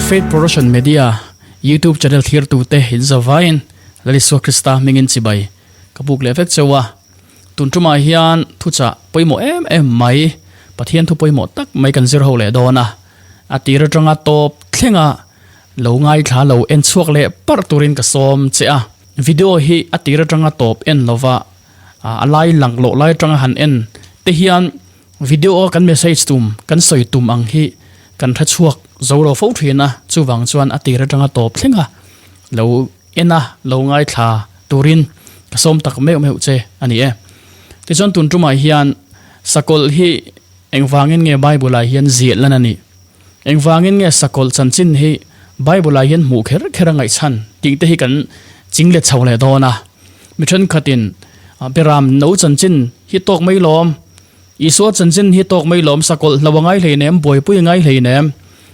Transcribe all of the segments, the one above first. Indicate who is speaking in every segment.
Speaker 1: Faith Production Media YouTube channel thirtute in zavaiin Lal Isua Krista hmingin chibai ka buk leh vek cheu a. Tun tumah hian thuchah pawimawh em em mai, Pathian thu pawimawh tak mai kan zir ho leh dawn a. A tir atanga tawp thlenga lo ngaithla lo en chhuak leh parh turin ka sawm che a. Video hi a tir atanga tawp en lova a lai lang loh lai atanga han en te hian video a kan message tum kan sawi tum ang hi kan hre chhuak zo lo fo thin a, chuvang chuan a tir atanga tawp thlenga lo en a lo ngaithla turin ka sawm tak meuh meuh che a ni e. Tichuan tun tumah hian sakawlh hi Engvangin nge Bible-ah hian ziah lan a nih? Engvangin nge sakawlh chanchin hi Bible-ah hian hmuh kher kher a ngaihchhan tih te hi kan ching let chho leh dawn a. Mi thenkhatin, Beram no chanchin hi tawk mai lawm, Isua chanchin hi tawk mai lawm, sakawlh hlo a ngai hleinem, buaipui a ngai hleinem,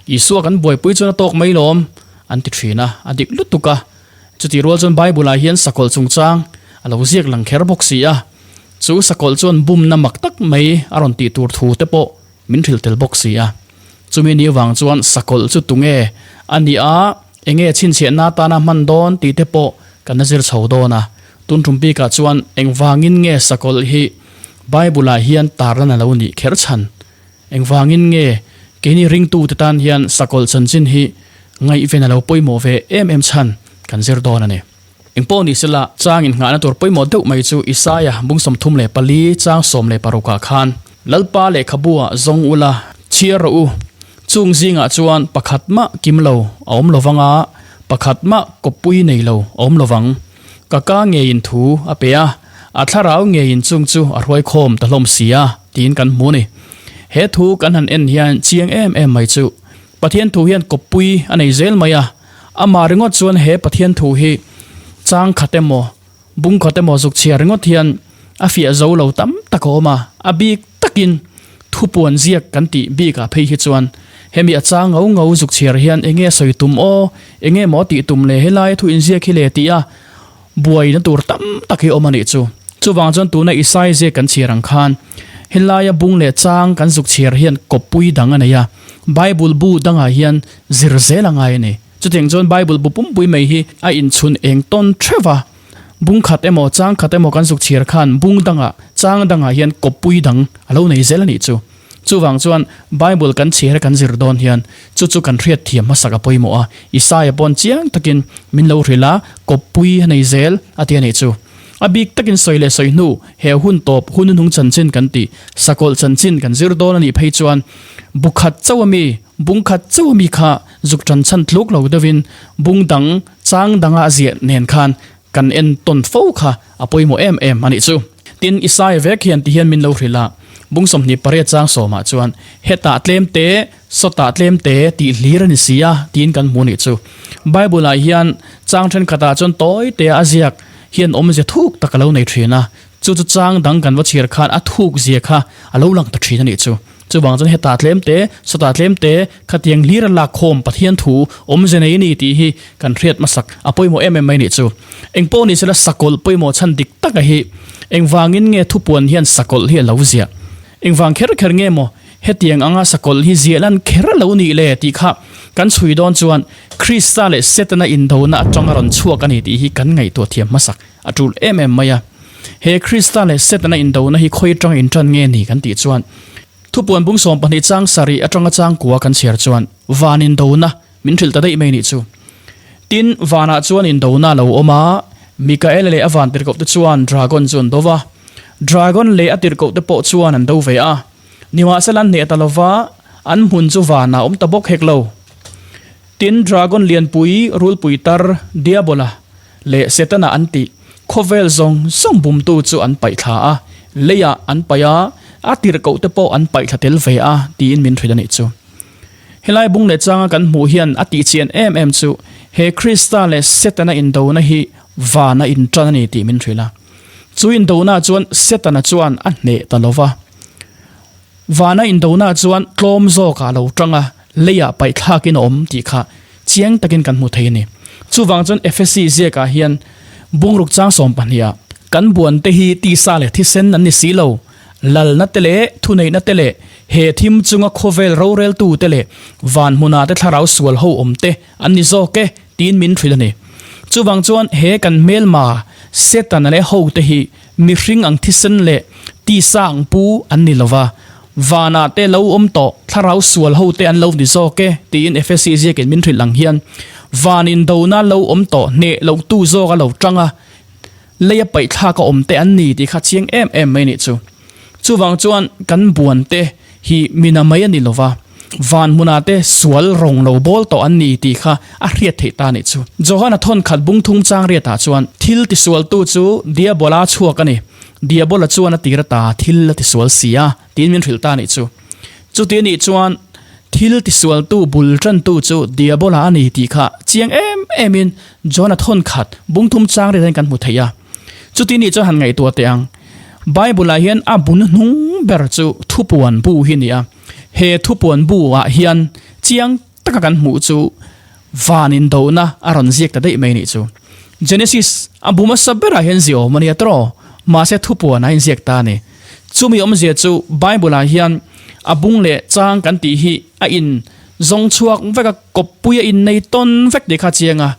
Speaker 1: Isua kan buaipui chuan a tawk mai lawm, an ti thin a, a dik lutuk a. Chutih rual chuan Bible-ah hian sakawlh chungchang a lo ziak lang kher bawk si a. Chu sakawlh chuan bumna mak tak mai a rawn tih tur thu te pawh min hrilh tel bawk si a. Chumi ni vang chuan sakawlh chu tunge a nih a, enge chhinchhiahna atana hman dawn tih te pawh kan la zir chho dawn a. Tun tum bikah chuan engvangin nge sakawlh hi Bible-ah hian tarlan a lo nih kher chhan? Engvangin nge keini ringtute tan hian sakawlh chanchin hi ngaihven a lo pawimawh ve em em chhan kan zir dawn a ni. Engpawh ni sela, chang innghahna tur pawimawh deuh mai chu Isaia bung 34 chang 16 ah khan, Lalpa lehkhabu-ah zawng ula, chhiar rawh u, chung zingah chuan pakhat mah kim lo a awm lo vang a, pakhat mah kawppui nei lo a awm lo vang. Ka ka ngeiin thu a pe a, a thlarau ngeiin chung chu a hruai khawm ta hlawm si a, tiin kan hmu ni. He thu kan han en hian chiang em em mai chu Pathian thu hian kawppui a nei zel mai a, Amah ringawt chuan he Pathian thu hi chang khat emaw, bung khat emaw zuk chhiar ringawt hian a fiah zo lo tam tak a awm a, a bik takin thupuan ziak kan tih bikah phei hi chuan hemi a chang ngau ngau zuk chhiar hian enge sawi tum aw, enge maw tih tum le helai thu inziak hi le tih a buaina tur tam tak hi awm a nih chu. Chuvang chuan tuna Isai ziak kan chhiar ang khan helaia bung leh chang kan zuk chhiar hian kawppui dang a nei a, Bible bu dangah hian zir zel a ngai a ni. Chutiang chuan Bible bu pumpui mai hi a inchhun eng tawn theuh a, bung khat emaw chang khat emaw kan zuk chhiar khan bung dangah chang dangah hian kawppui dang a lo nei zel a nih chu. Chuvang chuan Bible kan chhiar a kan zir dawn hian chu chu kan hriat thiam hmasak a pawimawh a, Isaia pawn chiang takin min lo hrilh a, kawppui a nei zel a ti a nih chu. A bik takin sawi leh sawi hnu he hun tawp hun hnung chanchin kan tih sakawlh chanchin kan zir dawn a nih phei chuan bu khat chauh a mi, bung khat chauh a mi kha zuk tan chhan tluk lo deuhin bung dang chang danga a ziah nen khan kan en tawn fo kha a pawimawh em em a nih chu. Tin, Isaia vek hian ti hian min lo hrilh a, bung 28 chang sawmah chuan, Hetah tlem te, sawtah tlem te tih hlir a ni si a, tiin kan hmu a nih chu. Bible-ah hian chang thenkhatah chuan tawi tea a ziak hian awmzia thuk tak a lo nei thin a, chu chu chang dang kan va chhiar khan a thuk zia kha a lo lang ta thin a nih chu. Chuvang chuan hetah tlem te, sawtah tlem te, khatiang hlir a lakkhawm Pathian thu awmze nei a ni tih hi kan hriat hmasak a pawimawh em em mai nih chu. Engpawh ni sela sakawlh pawimawh chhan dik taka hi engvangin nge thupuan hian sakawlh hi a lo ziah? Engvang kher kher nge maw hetiang anga sakawlh hi ziah lan kher a lo nih le tih kha kan chhui dawn chuan Krista leh Setana indona atanga rawn chhuak a ni tih hi kan ngaihtuah thiam hmasak a tul em em mai a. He Krista leh Setana indona hi khawi atanga intan nge ni kan tih chuan Thupuan bung 12 chang sarih atanga chang kua kan chhiar chuan van indona min hrilh ta daih mai nih chu. Tin, vanah chuan indona a lo awm a, Mikaela leh a van tirhkohte chuan dragon chu an do va. Dragon leh a tirhkohte pawh chuan an do ve a. Nimahsela an hneh ta lo va, an hmun chu vanah a awm ta bawk hek lo. Tin, dragon lianpui, rulpui tar, Diabola, leh Setana an tih khawvel zawng zawng bumtu chu an paih thla a, leiah an paih a, a tirhkohte pawh an paih thla tel ve a, tiin min hrilh a nih chu. Helai bung leh changa kan hmuh hian a tihchian em em chu he Krista leh Setana indona hi vana intan a ni tih min hrilh a. Chu indona chuan Setana chuan a hneh ta lo va. Vana indona chuan tlawm zawkah a lo tang a, leiah paih thlakin a awm tih kha chiang takin kan hmu thei a ni. Chuvang chuan Efesi ziakah hian bungruk chang 12 ah, Kan buante hi tisa leh thisen an ni si lo. Lalna te leh thuneihna te leh he thim chunga khawvel roreltu te leh van hmuna te thlarau sual ho awm te an ni zawk e tiin min hrilh a ni. Chuvang chuan he kan hmelma Setana leh ho te hi mihring ang thisen leh tisa ang pu an ni lova, vanah te lo awm tawh thlarau sual ho te an lo ni zawk e tiin Efesi ziakin min hrilh ang hian van indona lo awm tawh hneh lohtu zawk a lo tang a, Leia paihthlak a awm te an ni tih kha chiang em em mai nih chu. Chuvang chuan kan buan te hi mina mai a ni lova, van hmunah te sual rawng lo bawl tawh an ni tih kha a hriat theih ta nih chu. Johana thawnkhat bung thum chang riatah chuan thil tisualtu chu Diabola chhuak a ni, Diabola chuan a tir ata thil a tisual si a tiin min hrilh ta nih chu. Chuti anih chuan thil tisualtu bul tantu chu Diabola a ni tih kha chiang em emin John-a thawnkhat bung thum chang riat hian kan hmu thei a. Chuti nih chuan han ngaihtuah teh ang. Bible-ah hian a bun hnung ber chu thupuan bu hi a ni a. He thupuan bu-ah hian chiang taka kan hmuh chu van indona a rawn ziak ta daih mai nih chu. Genesis a bu hmasa berah hian ziah awm a nia tawh, mahse thupuan a inziak ta a ni. Chumi awmzia chu Bible-ah hian a bung leh chang kan tih hi a in zawng chhuak vek a, kawppui a innei tawn vek tih kha a chiang a.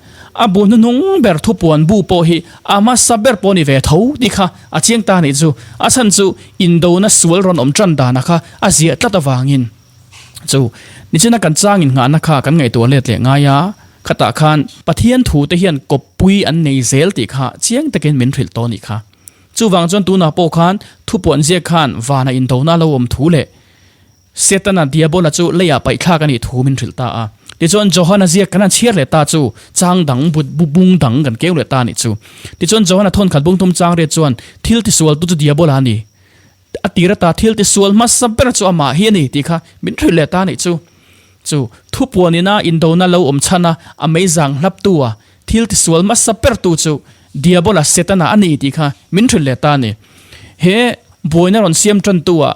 Speaker 1: A bu hnuhnung ber thupuan bu pawh hi a hmasa ber pawh a ni ve tho tih kha a chiang ta a nih chu. A chhan chu indona sual rawn awm tan dana kha a ziah tlat avangin. Chu nichina kan changin nghahna kha kan ngaihtuah let leh ngai a, khatah khan Pathian thute hian kawppui an nei zel tih kha chiang takin min hrilh tawh a nih kha. Chuvang chuan tunah pawh khan thupuan ziak khan vana indona lo awm thu leh Setana Diabola chu leiah paihthlak a nih thu min hrilh ta a. Tichuan Johana ziak kan han chhiar leh ta chu chang dang bu bung dang kan keu leh ta a nih chu. Tichuan Johana thawnkhat bung thum chang riat chuan thil tisualtu chu Diabola a ni. A tir ata thil tisual hmasa ber chu amah hi a ni tih kha min hrilh leh ta a nih chu. Chu thupuan ina indona lo awm chhan a, a meizang hlaptu a, thil tisual hmasa bertu chu Diabola Setana a ni tih kha min hrilh leh ta a ni. He buaina rawn siam tantu ah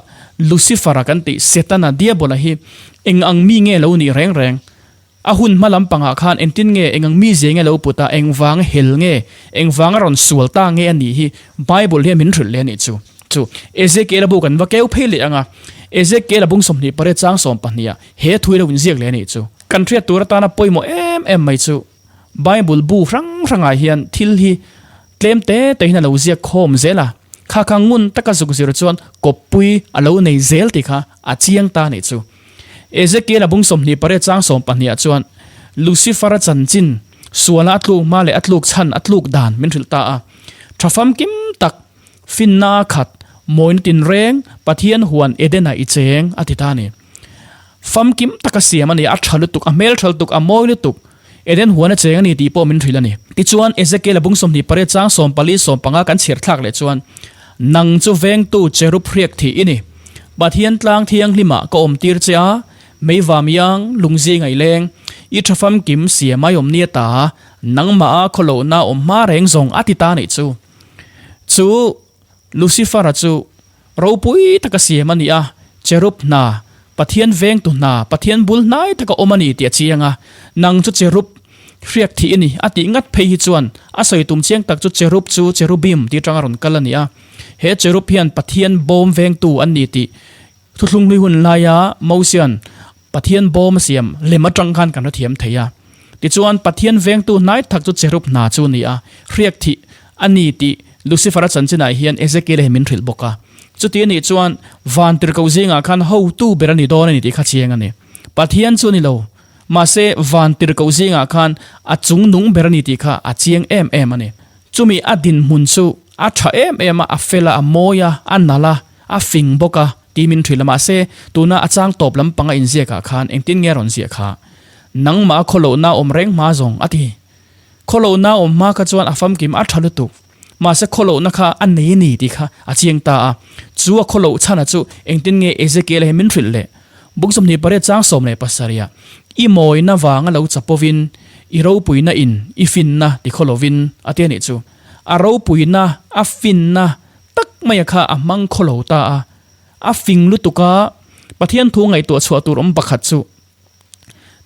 Speaker 1: Lucifer-a kan tih Setana Diabola hi eng ang mi nge lo nih reng reng? A hun hma lampangah khan engtin nge eng ang mizia nge lo put a, engvanga hel nge, engvanga rawn sual ta nge a nih hi Bible hian min hrilh leh a nih chu. Chu Ezekiel-a bu kan va keu phei leh ang a, Ezekiel-a bung 28 chang 12 ah he thu hi lo inziak leh a nih chu. Kan hriat tur atana pawimawh em em mai chu Bible bu hrang hrangah hian thil hi tlem te te hian a lo ziak khawm zel a, kha kha ngun taka zuk zir chuan kawppui a lo nei zel tih kha a chiang ta a nih chu. Ezekiel a bung 28 chang 12 ah chuan Lucifer-a chanchin suala a tluk hma leh a tluk chhan a tluk dan min hrilh ta a. Tha famkim tak, finna a khat, mawina tinreng, Pathian huan Eden-ah i cheng a ti ta a ni. Famkim taka siam a ni, a tha lutuk, a hmeltha lutuk, a mawi lutuk. Eden huan a cheng a ni tih pawh min hrilh a ni. Tichuan, Ezekiel-a bung 28 chang 14 15 kan chhiar thlak leh chuan, Nang chu vengtu cherub hriak thih i ni. Pathian tlang thianghlimah ka awm tir che a, meivam iang, lungzi ngaileng, i tha famkim siam ai awm nia ta, nangmah a khawlohna awm hma reng zawng a ti ta nih chu. Chu Lucifer-a chu Ropui taka siam a ni a, cherub hna, Pathian vengtu hna, Pathian bul hnai taka awm a ni tih a chiang a. Nang chu cherub hriak thih i ni a tih ngat phei hi chuan a sawi tum chiang tak chu cherub chu cherubim tih atanga rawn kal a ni a. He cherub hian Pathian bawm vengtu an ni tih Thuthlunghlui hun laia Mosia'n Pathian bawm a siam lem atang khan kan hrethiam thei a. Tichuan, Pathian vengtu hnai tak chu cherub hna chu a ni a, hriak thih a ni tih Lucifer-a chanchinah hian Ezekiel-a hi min hrilh bawk a. Chuti a nih chuan, van tirhkoh zingah khan hotu ber a ni dawn a ni tih kha chiang a ni. Pathian chu a ni lo, mahse van tirhkoh zingah khan a chung nung ber a ni tih kha a chiang em em a ni. Chumi a dinhmun chu a tha em em a, a fel a, a mawi a, a nalh a, a fing bawk a. Ti min hrilh a, mahse, tuna a chang tawp lampang a inziakah khan engtin nge a rawn ziah kha? Nangmah a khawlohna awm reng hma zawng, a ti. Khawlohna awm hma kha chuan a famkim a tha lutuk. Mahse, khawlohna kha a nei a ni tih kha a chiang ta a. Chu a khawloh chhana chu engtin nge Ezekiel-a hi min hrilh leh? Buk 28 chang 17 ah, I mawina vanga lo chapovin, i ropuina in i finna ti khawlovin, a ti a nih chu. A ropuina, a finna, tak maia kha a hmang khawlo ta a, a fing lutuk a, Pathian thu ngaihtuah chhuah tur awm pakhat chu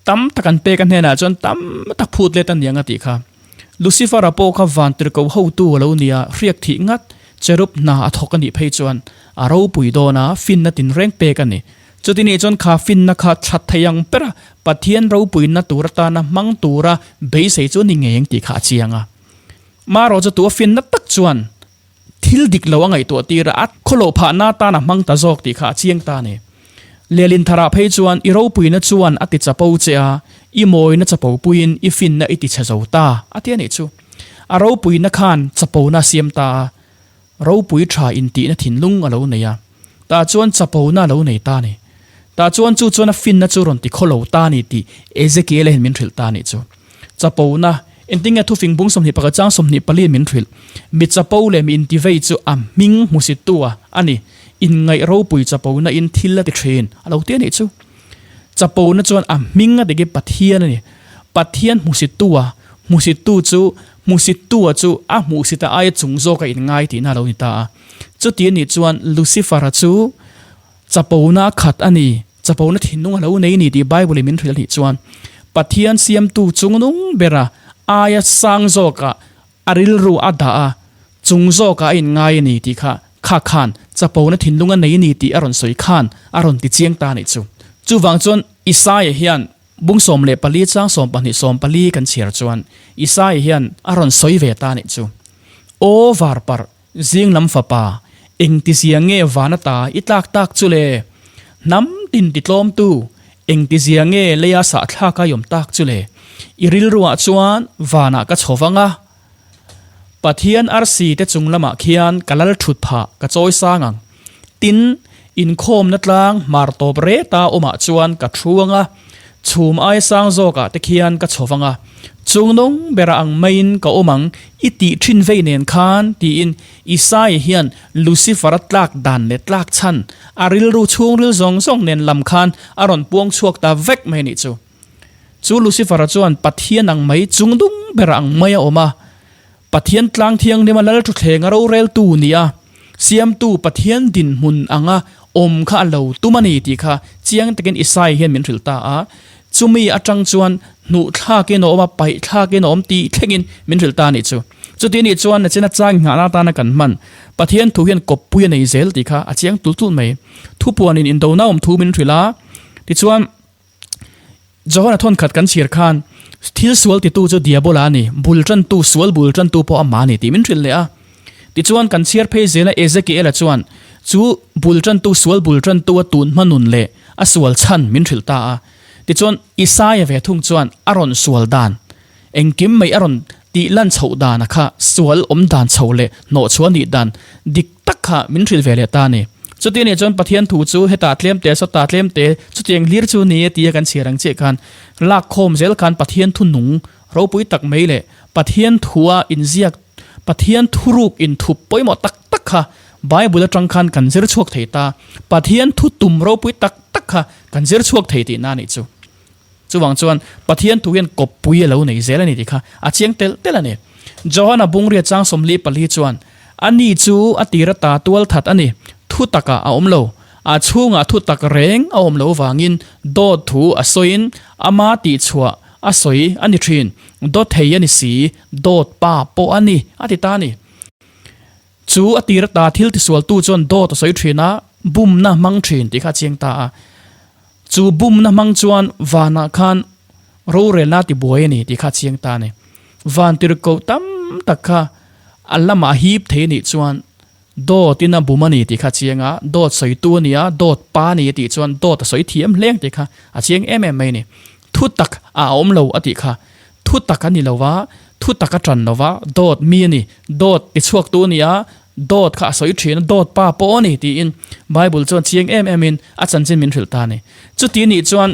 Speaker 1: tam tak an pek a hnenah chuan tam tak phut let a niang a tih kha. Lucifer-a pawh kha vantirhkoh hotu a lo nia, hriak thih ngat. Cherub hna a thawk a nih phei chuan a ropui dawn a, finna tinreng pek a ni. Chuti nih chuan kha finna kha that thei ang ber a, Pathian ropuina tur atana hmang tura beisei chu a ni ngei ang tih kha a chiang a. Marawh chu tu a finna tak chuan thil dik lo a ngaihtuah tir a, a khawloh phahna atan a hmang ta zawk tih kha a chiang ta a ni. Lehlin tharah phei chuan i ropuina chuan a ti chapo che a, i mawina chapo puiin i finna i ti chhe zo ta a ti a nih chu. A ropuina khan chapona a siam ta a, ropui tha intihna thinlung a lo nei a, tah chuan chapona a lo nei ta a ni. Tah chuan chu chuan a finna chu rawn ti khawlo ta a ni tih Ezekiel-a hian min hrilh ta a nih chu. Chapona, Engtin nge thufing bung 21 chang 24 min hrilh? Mi chapo leh mi intivei chu a hming hmusittu a a ni. Inngaih ropui chapona in thil a ti thin a lo ti a nih chu. Chapona chuan a hming a dik i Pathian a ni. Pathian hmusittu a hmusittu chu hmusittu a chu a hmuhsita aia chung zawk a inngai tihna a lo ni ta a. Chuti a nih chuan Lucifer-a chu Chapona a khat a ni, chapona thinlung a lo nei ni tih Bible in min hrilh a nih chuan Pathian siamtu chungnung bera aia sang zawkah a rilru a dah a, chung zawkah a inngai a ni tih kha kha khan chapona thinlung a nei ni tih a rawn sawi khan a rawn ti chiang ta a nih chu. Chuvang chuan Isaia hian bung 14 chang 12 14 kan chhiar chuan Isaia hian a rawn sawi ve ta a nih chu. Aw varparh Zing lam fapa, engtizia nge van ata i tlak tak chu le? Hnam tin ti tlawmtu, engtizia nge leia sahthlak a i awm tak chu le? I rilruah chuan vanah ka chho vang a, Pathian arsi te chung lamah khian ka lal thut phah ka chawi sang ang. Tin, inkhawmna tlang hmar tawp reta awmah chuan ka thu ang a, chhum aia sang zawkah te khian ka chho vang a, chungnung bera ang maiin ka awm ang i tih thin vei nen khan, tiin Isaia hian Lucifer-a tlak dan leh tlak chhan, a rilru chhungril zawng zawng nen lam khan a rawn puang chhuak ta vek mai a nih chu. Chu Lucifer-a chuan Pathian ang mai, chungdung bera ang mai a awm a, Pathian tlang thianghlima lal thutthleng a roreltu nia siamtu Pathian dinhmun anga awm kha a lo tum a ni tih kha chiang takin Isaiah hian min hrilh ta a. Chumi atang chuan hnuh thlakin a awm a, paih thlakin a awm tih thlengin min hrilh ta a nih chu. Chuti nih chuan nachina chang inghahna atana kan hman Pathian thu hian kawppui a nei zel tih kha a chiang tul tul mai. Thupuanin indona awm thu min hrilh a, tichuan, Johana thawn khat kan chhir khan thil sual titu chu Diabola a ni, bul tantu, sual bul tantu pawh amah a ni tih min hrilh leh a. Tichuan kan chhiar phei zela Ezekiela chuan chu bul tantu, sual bul tantu a tun hma nun leh a sual chhan min hrilh ta a. Tichuan Isaia ve thung chuan a rawn sual dan Engkim mai a rawn tih lan chhoh dan a kha sual awm dan chho leh hnawhchhuah nih dan dik tak kha min hrilh ve leh ta a ni. Chuti nih chuan Pathian thu chu hetah tlem te sawtah tlem te chutiang hlir chu ni e tia kan chhiar ang chiah khan lak khawm zel khan Pathian thu nung ropui tak mai leh Pathian thua inziak Pathian thuruk inthup pawimawh tak tak kha Bible atang khan kan zir chhuak thei ta. Pathian thu tum ropui tak tak kha kan zir chhuak thei tihna a nih chu. Chuvang chuan Pathian thu hian kawppui a lo nei zel a ni tih kha a chiang telh telh a ni. Johana Bungria chang 44 chuan, Ani chu a tir ata tual that a ni, thu takah a awm lo. A chhungah thu tak reng a awm lo vangin dawt thu a sawiin ama tihchhuah a sawi a ni thin. Dawt thei a ni si, dawt pa pawh a ni, a ti ta a ni. Chu a tir ata thil tisualtu chuan dawt a sawi thin a, bumna hmang thin tih kha a chiang ta a. Chu bumna hmang chuan vanah khan rorelna a tibuai a ni tih kha a chiang ta a ni. Van tirhkoh tam tak kha a lamah a hip thei a nih chuan dawtin a bum a ni tih kha a chiang a, dawt sawitu a ni a, dawt pa a ni a tih chuan dawt a sawi thiam hleng tih kha a chiang em em mai a ni. Thu tak a awm lo a tih kha thu tak a ni lo va, thu tak a tan lo va, dawt mi a ni, dawt tichhuaktu a ni a, Dawt kha a sawi thin a, dawt pa pawh a ni tiin Bible chuan chiang em emin a chanchin min hrilh ta a ni. Chuti nih chuan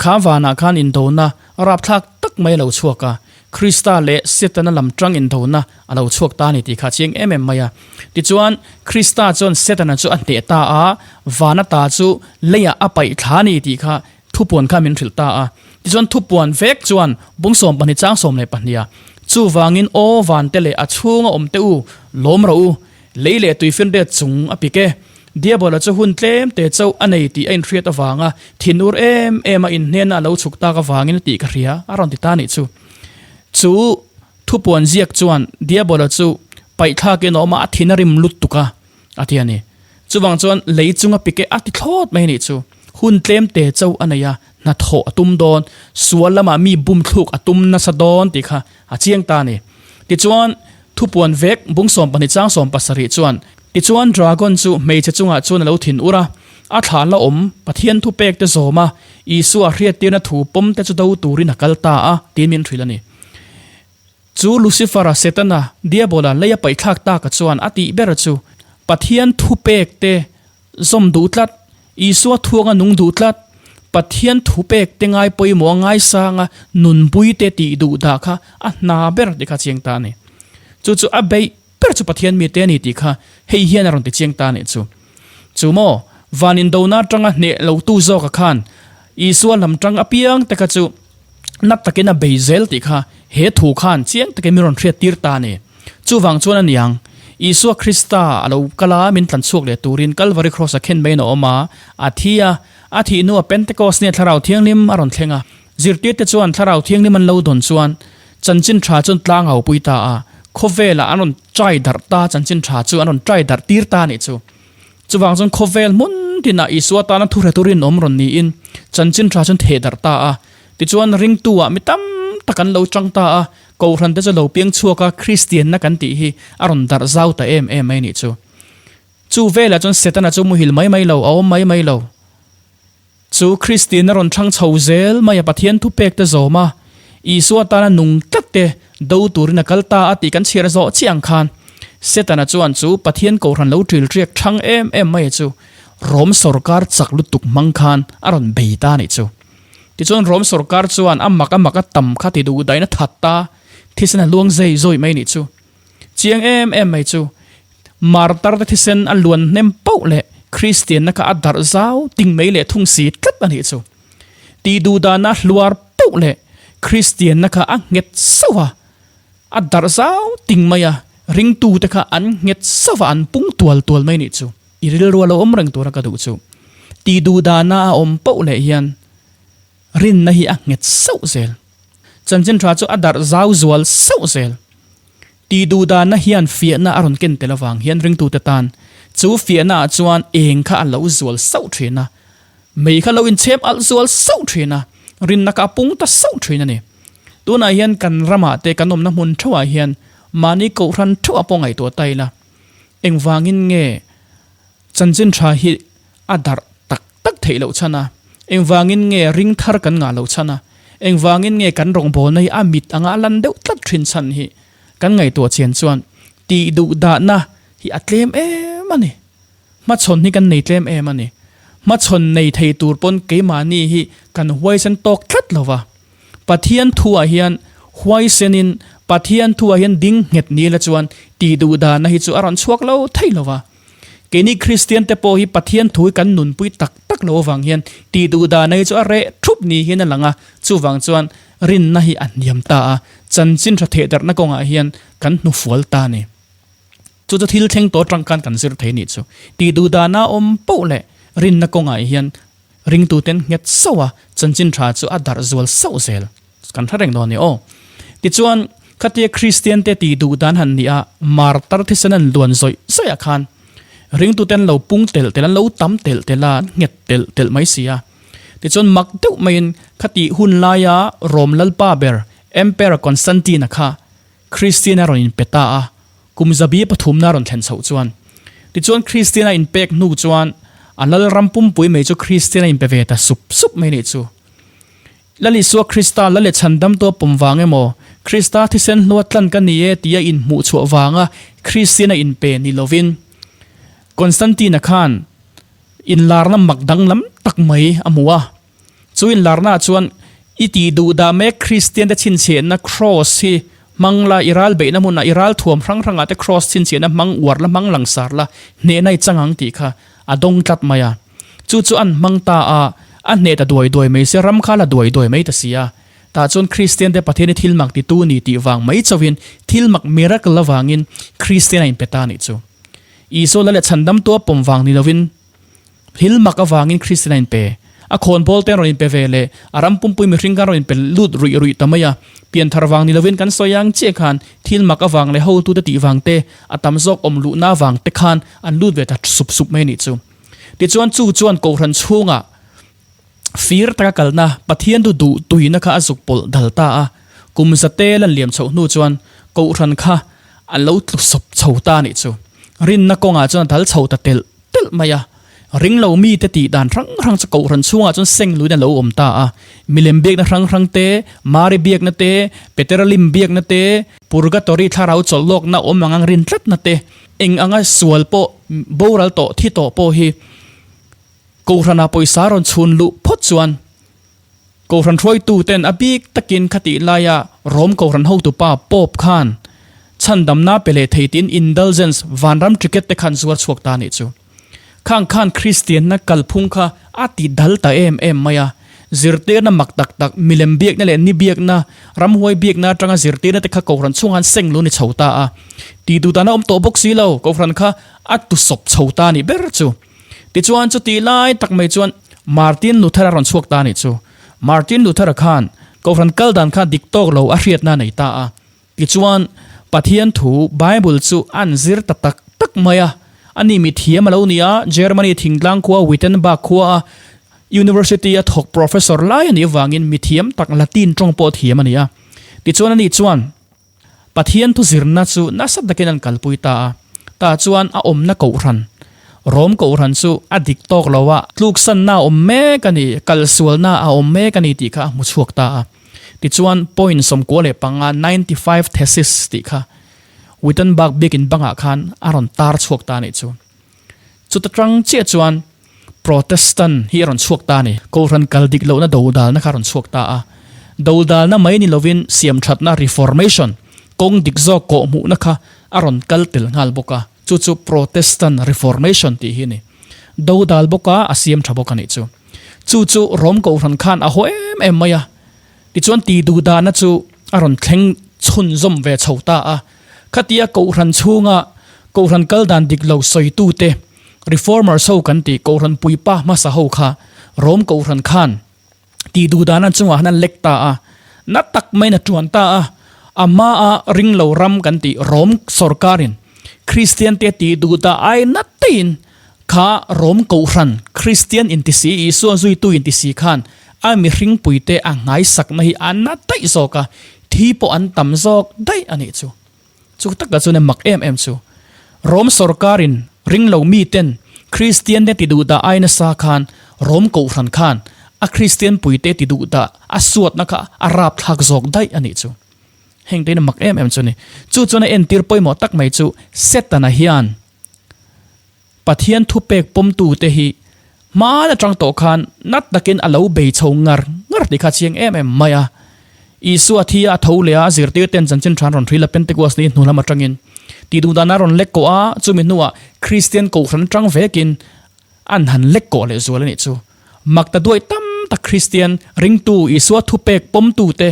Speaker 1: kha vanah khan indona rapthlak tak mai a lo chhuak a, Krista leh Setana lam tang indona a lo chhuak ta a ni tih kha a chiang em em mai a. Tichuan, Krista chuan Setana chu a hneh ta a, vana ta chu leiah a paih thla a ni tih kha Thupuan kha min hrilh ta a. Tichuan thupuan vek chuan bung 12 chang 12 a, Chuvangin aw vante leh a chhunga awm te u, lawm rawh u, lei leh tuifinriat chung a pik e. Diabola chu hun tlem te chauh a nei tih a inhriat avanga thinur em em a inhnena a lo chhuk tak avangin a tih ka hria, a rawn ti ta nih chu. Chu thupuan ziak chuan Diabola chu. Paihthlakin a awm a, a thin a rim lutuk a, a ti a ni. Chuvang chuan lei chunga pike a ti thlawt mai a nih chu. Hun tlem te chauh a nei a, hnathawh a tum dawn, sual lamah mi bum thluk a tum nasa dawn tih kha a chiang ta a ni. Tichuan, thupuan vek bung 12 chang 70 chuan, Tichuan dragon chu hmeichhe chungah chuan a lo thin ur a, a thla la awm Pathian thupek te zawm a, Isua hriattirna thu pawm te chu do turin a kal ta a, tiin min hrilh a ni. Chu Lucifer-a, Setana, Diabola lei a paihthlak taka chuan a tih ber chu Pathian thupek te zawm duh tlat, Isua thuanga nung duh tlat, Pathian thupek te ngai pawimawh a ngaisanga nunpui te tih duh dah kha a hna ber tih kha a chiang ta a ni. Chu chu a beih ber chu Pathian mite a ni tih kha hei hian a rawn ti chiang ta a nih chu. Chu maw, van indona atanga hneh lotu zawka khan Isua lam tang apiang te kha chu na takin a bei zel tih kha he thu khan chiang takin min rawn hriat tir ta a ni. Chuvang chuan a niang, Isua Krista a lo kal a, min tlan chhuak leh turin Kalvari Kraws-a khen maiin a awm a, a thi a, a thih hnuah Pentecost nia Thlarau Thianghlim a rawn thleng a. Zirtirte chuan Thlarau Thianghlim an lo dawn chuan chanchin tha chuan tlang a hopui ta a, khawvelah an rawn chai darh ta, chanchin tha chu an rawn chai darh tir ta a nih chu. Chuvang chuan khawvel hmun tinah Isua tana thuhretu rinawm rawn niin chanchin tha chuan theh darh ta a. Tichuan ringtu-ah mi tam tak an lo chang ta a, Kohhran te chu lo piang chhuak a, Kristianna kan tih hi a rawn darh zau ta em em mai a nih chu. Chu velah chuan Setana chu muhil mai mai lo, a awm mai mai lo. Chu Kristianna rawn thlang chho zel mai a Pathian thupek te zawm a, Isua tana nung tlat te do turin a kal ta a tih kan chhiar zawh chiah ang khan Setana chuan chu Pathian Kohhran lo ṭil ṭiak ṭhang em em mai chu Rom sawrkar chak lutuk hmang khan a rawn bei ta a nih chu. Tichuan Rom sawrkar chuan a mak a mak a tam kha ti duh dahin a that ta, thisen a luang zei zawih mai a nih chu. Chiang em em mai chu, Martar te thisen a luan hnem pauh leh Kristianna kha a darh zau ting mai leh thung si tlat a nih chu. Tih duh dana hluar pauh leh Kristianna kha a nghet sauh a, a darh zau ting mai a, ringtute kha an nghet sauh a, an pung tual tual mai a nih chu. I rilru a lo awm reng tura ka duh chu. Tih duh dana a awm pauh leh hian rinna hi a nghet sauh zel. Chanchin tha chu a darh zau zual sauh zel. Tih duh dana hian fiahna a rawn ken tel avang hian ringtute tan chu fiahna ah chuan eng kha a lo zual sauh thin a, mei kha lo inchhem alh zual sauh thin a, rinna kha a pung ta sauh thin a ni. Tunah hian kan ramah te kan awmna hmun theuhah hian mahni kohhran theuhah pawh ngaihtuah ta ila engvangin nge Chanchin tha hi a darh tak tak theih loh chhan a, engvangin nge ring thar kan ngah loh chhan a, engvangin nge kan rawngbawlna hi a mit anga a lan deuh tlat thin chhan hi kan ngaihtuah chian chuan tih duh dahna hi a tlem em a ni. Hmachhawn hi kan nei tlem em a ni. Hmachhawn nei thei tur pawn keimahni hi kan huaisen tawk tlat lo va. Pathian thuah hian huaisenin Pathian thuah hian ding nghet ni la chuan tih duh dahna hi chu a rawn chhuak lo thei lo va. Keini Kristian te pawh hi Pathian thu hi kan nunpui tak tak lo avang hian tih duh dahna hi chu a reh thup ni hian a lang a, chuvang chuan rinna hi a hniam ta a, chanchin tha thehdarhna kawngah hian kan hnufual ta a ni. Chu chu thil thleng tawh atang khan kan zir thei nih chu. Tih duh dahna awm poh leh rinna kawngah hian Ringtuten nghet sauh a, chanchin tha chu a darh zual sauh zel. Kan hre reng dawn a ni aw. Tichuan, khatia Kristiante tih duh dan han nih a, martar thisen an luan zawih zawih ah khan ringtuten lo pung telh telh, an lo tam telh telh a, an nghet telh telh mai si a. Tichuan, mak deuh maiin khatih hun laia Rom lalpa ber Emperor Constantine-a kha Kristian a rawn inpe ta a, kum zabi pathumna a rawn thlen chhoh chuan. Tichuan Kristian a inpek hnu chuan a lal ram pumpui mai chu Kristian a inpe ve ta sup sup mai nih chu. Lal Isua Krista lal leh chhandamtu a pawm vang emaw, Krista thisen hlua tlan ka ni e tia inhmuh chhuah vanga Kristian a inpe ni lovin, Constantine-a khan inlarna mak danglam tak mai a hmu a. Chu inlarnaah chuan i tih duh dah mek Kristiante chhinchhiahna Kraws hi hmang la, i ral beihna hmunah i ral thuam hrang hrangah te Kraws chhinchhiahna hmang uar la, hmang langsar la, hnehna i chang ang tih kha a dawng tlat mai a. Chu chu an hmang ta a, a hneh ta duai duai mai sia, ram kha la duai duai mai ta si a. Tah chuan Kristiante Pathian hi thil mak titu ni tih vang mai chauhin thil mak miracle avangin Kristian a inpe ta a nih chu. Isua la leh chhandamtu a pawm vang ni lovin, Thil mak avangin Kristian a inpe. A khawnbawl te an rawn inpe ve leh a ram pumpui mihring khan rawn inpe lut ruih ruih ta mai a. Pianthar vang ni lovin kan sawi ang chiah khan thil mak avang leh hotute tih vang te, a tam zawk awm luhna vang te khan an lut ve ta sup sup mai a nih chu. Tichuan chu chuan Kohhran chhungah fir taka kalna Pathian du duh tuina kha a zuk pawlh dal ta a. Kum zate lan liam chhoh hnu chuan Kohhran kha an lo tlu sawp chho ta a nih chu. Rinna kawngah chuan a dal chho ta telh telh mai a. Ring lo mite tih dan hrang hrang chu Kohhran chhungah chuan seng luin a lo awm ta a. Milem biakna hrang hrang te, Mari biakna te, Petera lim biakna te, Purgatory thlarau chawlh lawkna awm ang ang rin tlatna te, eng anga sual pawh boral tawh thi tawh pawh hi Kohhranah pawisa rawn chhun luh phawt chuan Kohhran hruaituten a bik takin khatih laia Rom Kohhran hotupa Pope khan chhandamna pe leh thei tiin indulgence vanram ticket te khan zuar chhuak ta a nih chu. Khang khan Kristianna kalphung kha a ti dal ta em em mai a. Zirtirna mak tak tak, milem biakna leh ni biakna, ramhuai biakna atanga zirtirna te kha Kohhran chhungah an seng lu ni chho ta a. Tih duh dan a awm tawh bawk si lo, Kohhran kha a tusawp chho ta a nih ber chu. Tichuan chutih lai tak mai chuan Martin Luther-a rawn chhuak ta a nih chu. Martin Luther-a khan Kohhran kal dan kha dik tawk lo a hriatna a nei ta a. Tichuan Pathian thu Bible chu an zir ta tak tak mai a. Ani mithiam a lo ni a, Germany thingtlang khua Wittenberg khua a University a thawk professor lai a nih avangin mithiam tak Latin tawng pawh thiam a ni a. Tichuan ani chuan. Pathian thu zirna chu nasa takin an kalpui ta a, tah chuan a awmna kohhran, Rom kohhran chu a dik tawk lo a, tluksanna a awm mek a ni, kalsualna a awm mek a ni tih kha a hmu chhuak ta a. Tichuan point 95, 95 thesis, tih kha Wittenberg biakin bangah khan a rawn tar chhuak ta a nih chu. Chuta tang chiah chuan Protestant hi a rawn chhuak ta a ni. Kohhran kal dik lohna dodalna kha a rawn chhuak ta a. Dodalna mai ni lovin siamthatna, reformation, kawng dik zawk kawhhmuhna kha a rawn kal tel nghal bawk a. Chu chu Protestant Reformation tih hi a ni. Dodal bawk a, a siam tha bawk a nih chu. Chu chu Rom Kohhran khan a haw em em mai a. Tichuan ti duhdahna chu a rawn thleng chhunzawm ve chho ta a. Khatia Kohhran chhunga Kohhran kal dan dik lo sawitute, Reformers ho kan tih Kohhran puipa hmasa ho kha Rom Kohhran khan ti duhdahna chungah han an lek ta a. Na tak maiin a tuan ta a. A hmaa ringlo ram kan tih Rom sawrkarin Kristiante ti duhdah ai na teiin Kha Rom Kohhran, Kristian intisi, Isua zuitu intisi khan a mihringpuite a nghaisakna hi a na daih zawk a, thi pawh an tam zawk daih a nih chu. Chu taka chuan a mak em em chu. Rom sawrkarin ringlo miten Kristiante ti duhdah ai nasa khan Rom Kohhran khan a Kristian puite ti duhdah a suatna kha a rapthlak zawk daih a nih chu. Heng te in a mak em em chu a ni. Chu chuan a entir pawimawh tak mai chu Setana hian Pathian thupek pawmtute hi hmaan atang tawh khan nat takin a lo bei chho ngar ngar tih kha a chiang em em mai a. Isua thi a tho leh a, a zirtirten chanchin than rawn hril a Pentecost ni hnu lam atangin tih duh dan a rawn lek kawh a, chumi hnuah Kristian kohhran atang vekin an han lek kawh leh zual a nih chu. Makta duai tam tak Kristian ringtu Isua thupek pawmtute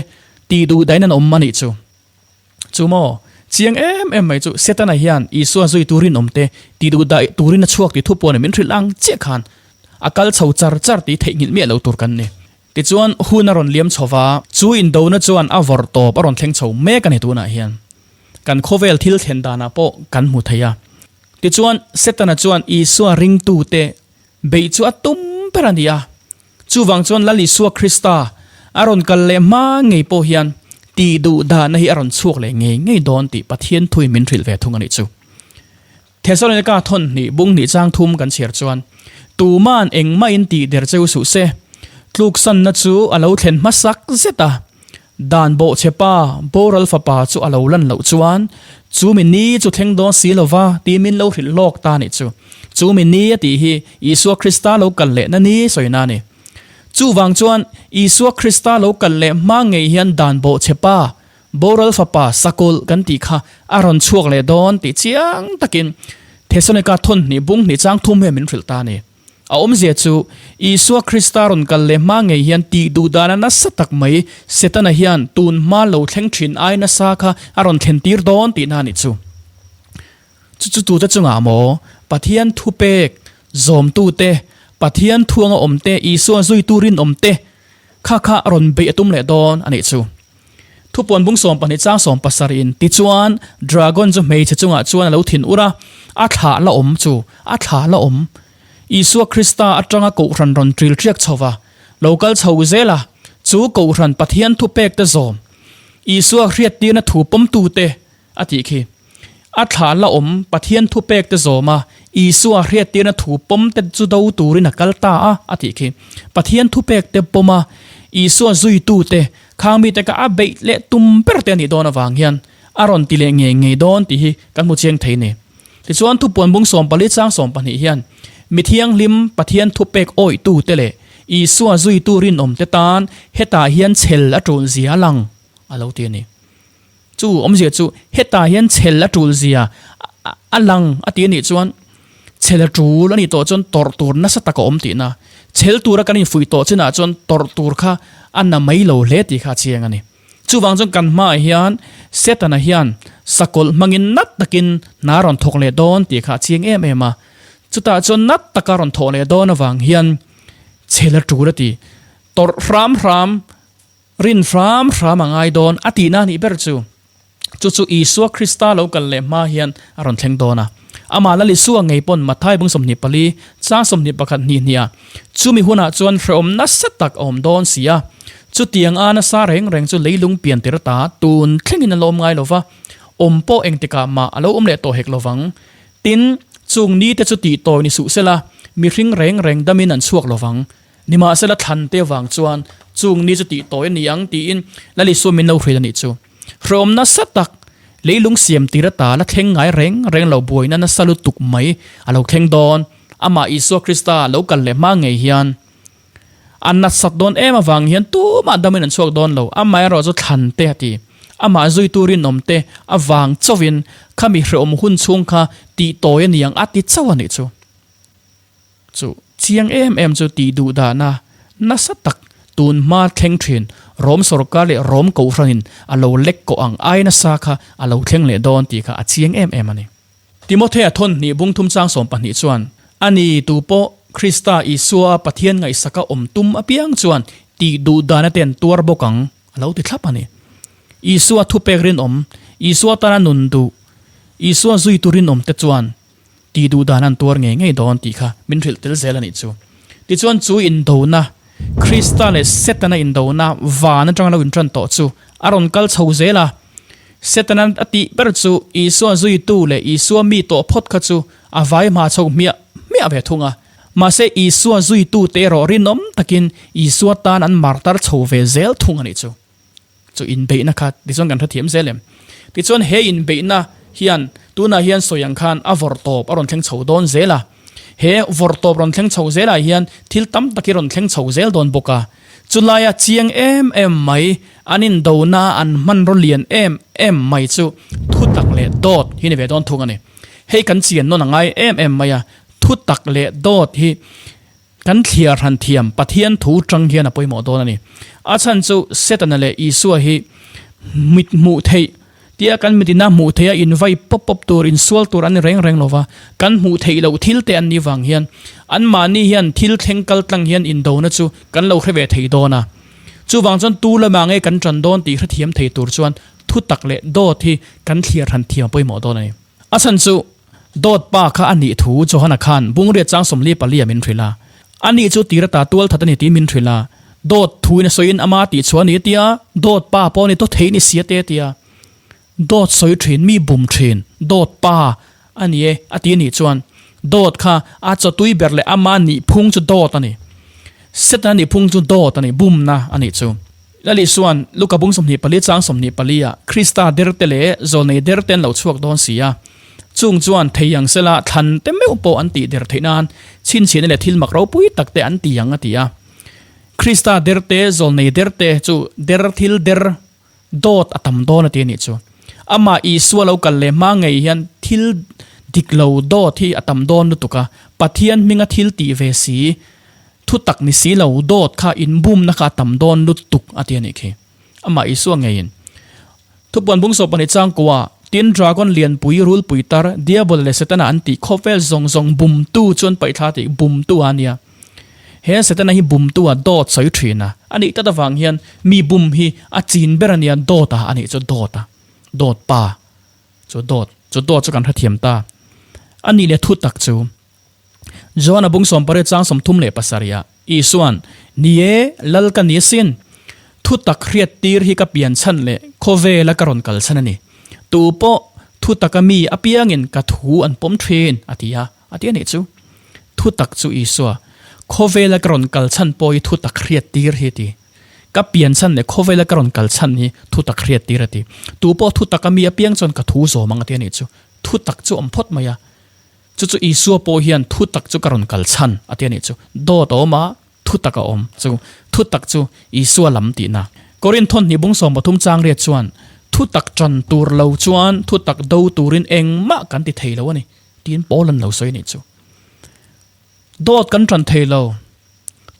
Speaker 1: tih duh dahin an awm a nih chu. Chu maw? Chiang em em mai chu Setana hian Isua zui turin awm te, ti duh daih turin a chhuak tih thu pawh nih min hrilh ang chiah khan a kal chho char char tih theihnghilh miah lo tur kan ni. Tichuan hun a rawn liam chho va, chu indona chuan a vawrh tawp a rawn thleng chho mek a ni tunah hian. Kan khawvel thil thlen danah pawh kan hmu thei a. Tichuan Setana chuan Isua ringtute beih chu a tum ber a ni a. Chuvang chuan Lal Isua Krista a rawn kal leh hma ngei pawh hian tih duh dahna hi a rawn chhuak leh ngei ngei dawn tih Pathian thuin min hrilh ve thung a nih chu. Thesalonika thawn hnih bung hnih chang thum kan chhiar chuan, Tuma'n engmahin tih der cheu suh se, tluksanna chu a lo thlen hmasak zet a, Dan bawhchhe pa, boral fapa chu a lo lan loh chuan, chu mi ni chu thleng dawn si lo va tih min lo hrilh lawk ta nih chu. Chu mi ni a tih hi Isua Krista lo kal lehna ni sawina a ni. Chuvang chuan Isua Krista lo kal leh hma ngei hian dan bawhchhe pa, boral fapa sakawlh kan tih kha a rawn chhuak leh dawn tih chiang takin Thesalonika thawn hnih bung hnih chang thum hian min hrilh ta a ni. A awmzia chu, Isua Krista rawn kal leh hma ngei hian tih duh dana nasa tak mai Setana hian tun hma lo thleng thin ai nasa kha a rawn thlen tir dawn tihna a nih chu. Chu chu tute chungah maw? Pathian thupek zawmtute, Pathian thuanga awm te, Isua zuitu rinawm te kha kha rawn beih a tum leh dawn a nih chu. Thupuan bung 12 chang 70 in tichuan dragon chu hmeichhe chungah chuan a lo thin ur a, a thlah la awm chu a thlah la awm. Isua Krista atanga kohhran rawn ṭil ṭiak chho va, lo kal chho zel a, chu kohhran Pathian thupek te zawm, Isua hriattirna thu pawmtute a tih khi. A thlah la awm Pathian thupek te zawm a, Isua hriattirna thu pawm te chu do turin a kal ta a, a tih khi. Pathian thupek te pawm a, Isua zuitute, khang mite kha a beih leh tum ber te a nih dawn avang hian a rawn ti leh ngei ngei dawn tih hi kan hmu chiang thei ni. Tichuan thupuan bung 14 chang 12 hian mi thianghlim Pathian thupek awihtute leh Isua zuitu rinawmte tan hetah hian chhel a tul zia a lang a lo ti a ni. Chu awmzia chu hetah hian chhel a tul zia a lang a ti a nih chuan chhel a tul a nih tawh chuan tawrh tur nasa tak a awm tihna. Chhel tura kan infuih tawh chinah chuan tawrh tur kha a na mai lo hle tih kha a chiang a ni. Chuvang chuan kan hmaah hian Setana hian sakawlh hmangin nat takin hna rawn thawk leh dawn tih kha a chiang em em a. Chutah chuan nat taka rawn thawh leh dawn avang hian chhel a tul a ti. Tawrh hram hram, rin hram hram a ngai dawn a tihna a nih ber chu. Chu chu Isua Krista lo kal leh hma hian a rawn thleng dawn a. Amah Lal Isua ngei pawn Matthai bung 24, chang 21 hnih hniah, Chumi hunah chuan hrehawm nasa tak a awm dawn si a. Chutiang a nasa reng reng chu leilung pian tir ata tun thlengin a lawm ngai lo va, awm pawh engtikah mah a lo awm leh tawh hek lo vang. Tin, chung nite chu tih tawi ni suh sela, mihring reng reng damin an chhuak lo vang. Nimahsela thlan te vang chuan chung ni chu tih tawi a ni ang tiin Lal Isua min lo hrilh a nih chu. Hrehawm nasa tak, leilung siam tir ata la thleng ngai reng reng lo buaina nasa lutuk mai a lo thleng dawn. Amah Isua Krista lo kal leh hma ngei hian a nasat dawn em avang hian tumah damin an chhuak dawn lo. Amaherawh chu thlan te a ti. Amah zuitu rinawm te avang chauhin khami hrehawm hun chhung kha tih tawi a ni ang a ti chauh a nih chu. Chu chiang em em chu tih duh dahna nasa tak tun hma thleng thin Rom sorkar leh Rom kohhranin a lo lek kawh ang ai nasa kha a lo thleng leh dawn tih kha a chiang em em a ni. Timothea thawn hnih bung thum chang 12 chuan, A ni, tu pawh Krista Isua Pathian ngaihsaka awm tum apiang chuan tih duh dahna te an tuar bawk ang, a lo ti thlap a ni. Isua thupek rinawm, Isua tana nun duh, Isua zuitu rinawm te chuan Tih duh dan an tuar ngei ngei dawn tih kha min hrilh tel zel a nih chu. Tichuan chu indona, Krista leh Setana indona van atanga lo intan tawh chu a rawn kal chho zel a. Setana a tih ber chu Isua zuitu leh Isua mi tawh phawt kha chu a vai hma chho hmiah hmiah ve thung a. Mahse Isua zuitute erawh rinawm takin Isua tan an martar chho ve zel thung a nih chu. Chu inbeihna kha tichuan kan hrethiam zel em? Tichuan he inbeihna hian tunah hian sawi ang khan a vawrh tawp a rawn thleng chho dawn zel a. He vawrh tawp rawn thleng chho zelah hian thil tam tak hi rawn thleng chho zel dawn bawk a. Chulaia chiang em em mai an indona an hmanraw lian em em mai chu thutak leh dawt hi ni ve dawn thung a ni. Hei kan chian nawn a ngai em em mai a, thutak leh dawt hi Kan thliar han thiam Pathian thu tang hian a pawimawh dawn a ni. A chhan chu Setana leh Isua hi mit hmuh theih tia kan mitina hmuh theih a invai pawp pawp tur, insual tur an ni reng reng lo va, kan hmuh theih loh thil te an nih vang hian anmahni hian thil thleng kal tlang hian indona chu kan lo hre ve thei dawn a. Chuvang chuan tu lamah nge kan tan dawn tih hrethiam thei tur chuan thutak leh dawt hi kan thliar han thiam a pawimawh dawn a ni. A chhan chu Dawt pa kha a nih thu Johana khan Bungriat chang 44 a min hrilh a. A nih chu tir ata tual that a ni tiin min hrilh a. Dawt thuin a sawiin ama tih chhuah a ni tia, dawt pa pawh a ni dawt thei ni sia te tia. Dawt sawi thin, mi bum thin, dawt pa a ni e a ti a nih chuan dawt kha a chawtui ber leh ama nih phung chu dawt a ni. Setana nih phung chu dawt a ni, bumna a nih chu. Lal Isua'n Luka bung 24 chang 24 ah Krista derte leh zawlnei derte an lo chhuak dawn si a. Chung chuan thei ang sela thlan te meuh pawh an tih der theih nan chhinchhiahna leh thil mak ropui tak te an ti ang a ti a. Krista derte, zawlnei derte chu der thil der dawt a tam dawn a ti a nih chu. Amah Isua lo kal leh hma ngei hian thil dik lo dawt hi a tam dawn lutuk a, Pathian hminga thil tih ve si, Thu tak ni si lo, dawt kha inbumna kha a tam dawn lutuk a ti a nih khi. Amah Isua ngeiin. Thupuan bung 12 changkua, Tin, dragon lianpui, rulpui tar, Diabol leh Setana an tih khawvel zawng zawng bumtu chuan paihthla tih bumtu a nia. He Setana hi bumtu a dawt sawi thin a, a nih tlat avang hian mi bum hi a chin ber a nia, dawt a a nih chu dawt a, dawt pa chu dawt, chu dawt chu kan hrethiam ta a nih leh thutak chu. John-a bung 18 chang 37 ah Isua'n, Ni e, Lal ka ni asin. Thutak hriattir hi ka pian chhan leh khawvela ka rawn kal chhan a ni. Tu pawh thutaka mi apiangin ka thu an pawm thin, a ti a, a ti a nih chu. Thutak chu Isua, khawvela ka rawn kal chhan pawh hi thutak hriattir hi a ti. Ka pian chhan leh khawvela ka rawn kal chhan hi thutak hriattir a ti. Tu pawh thutaka mi apiang chuan ka thu zawm ang a ti a nih chu. Thutak chu awm phawt mai a. Chu chu Isua pawh hian thu tak chu ka rawn kal chhan a ti a nih chu. Dawt a awm a, thu tak a awm. Chu thu tak chu Isua lam tihna. Korinth thawhnih bung 13 chang riat chuan, Thu tak ṭan tur lo chuan thu tak do turin engmah kan ti thei lo a ni, tiin Paul an lo sawi a nih chu. Dawt kan ṭan thei lo.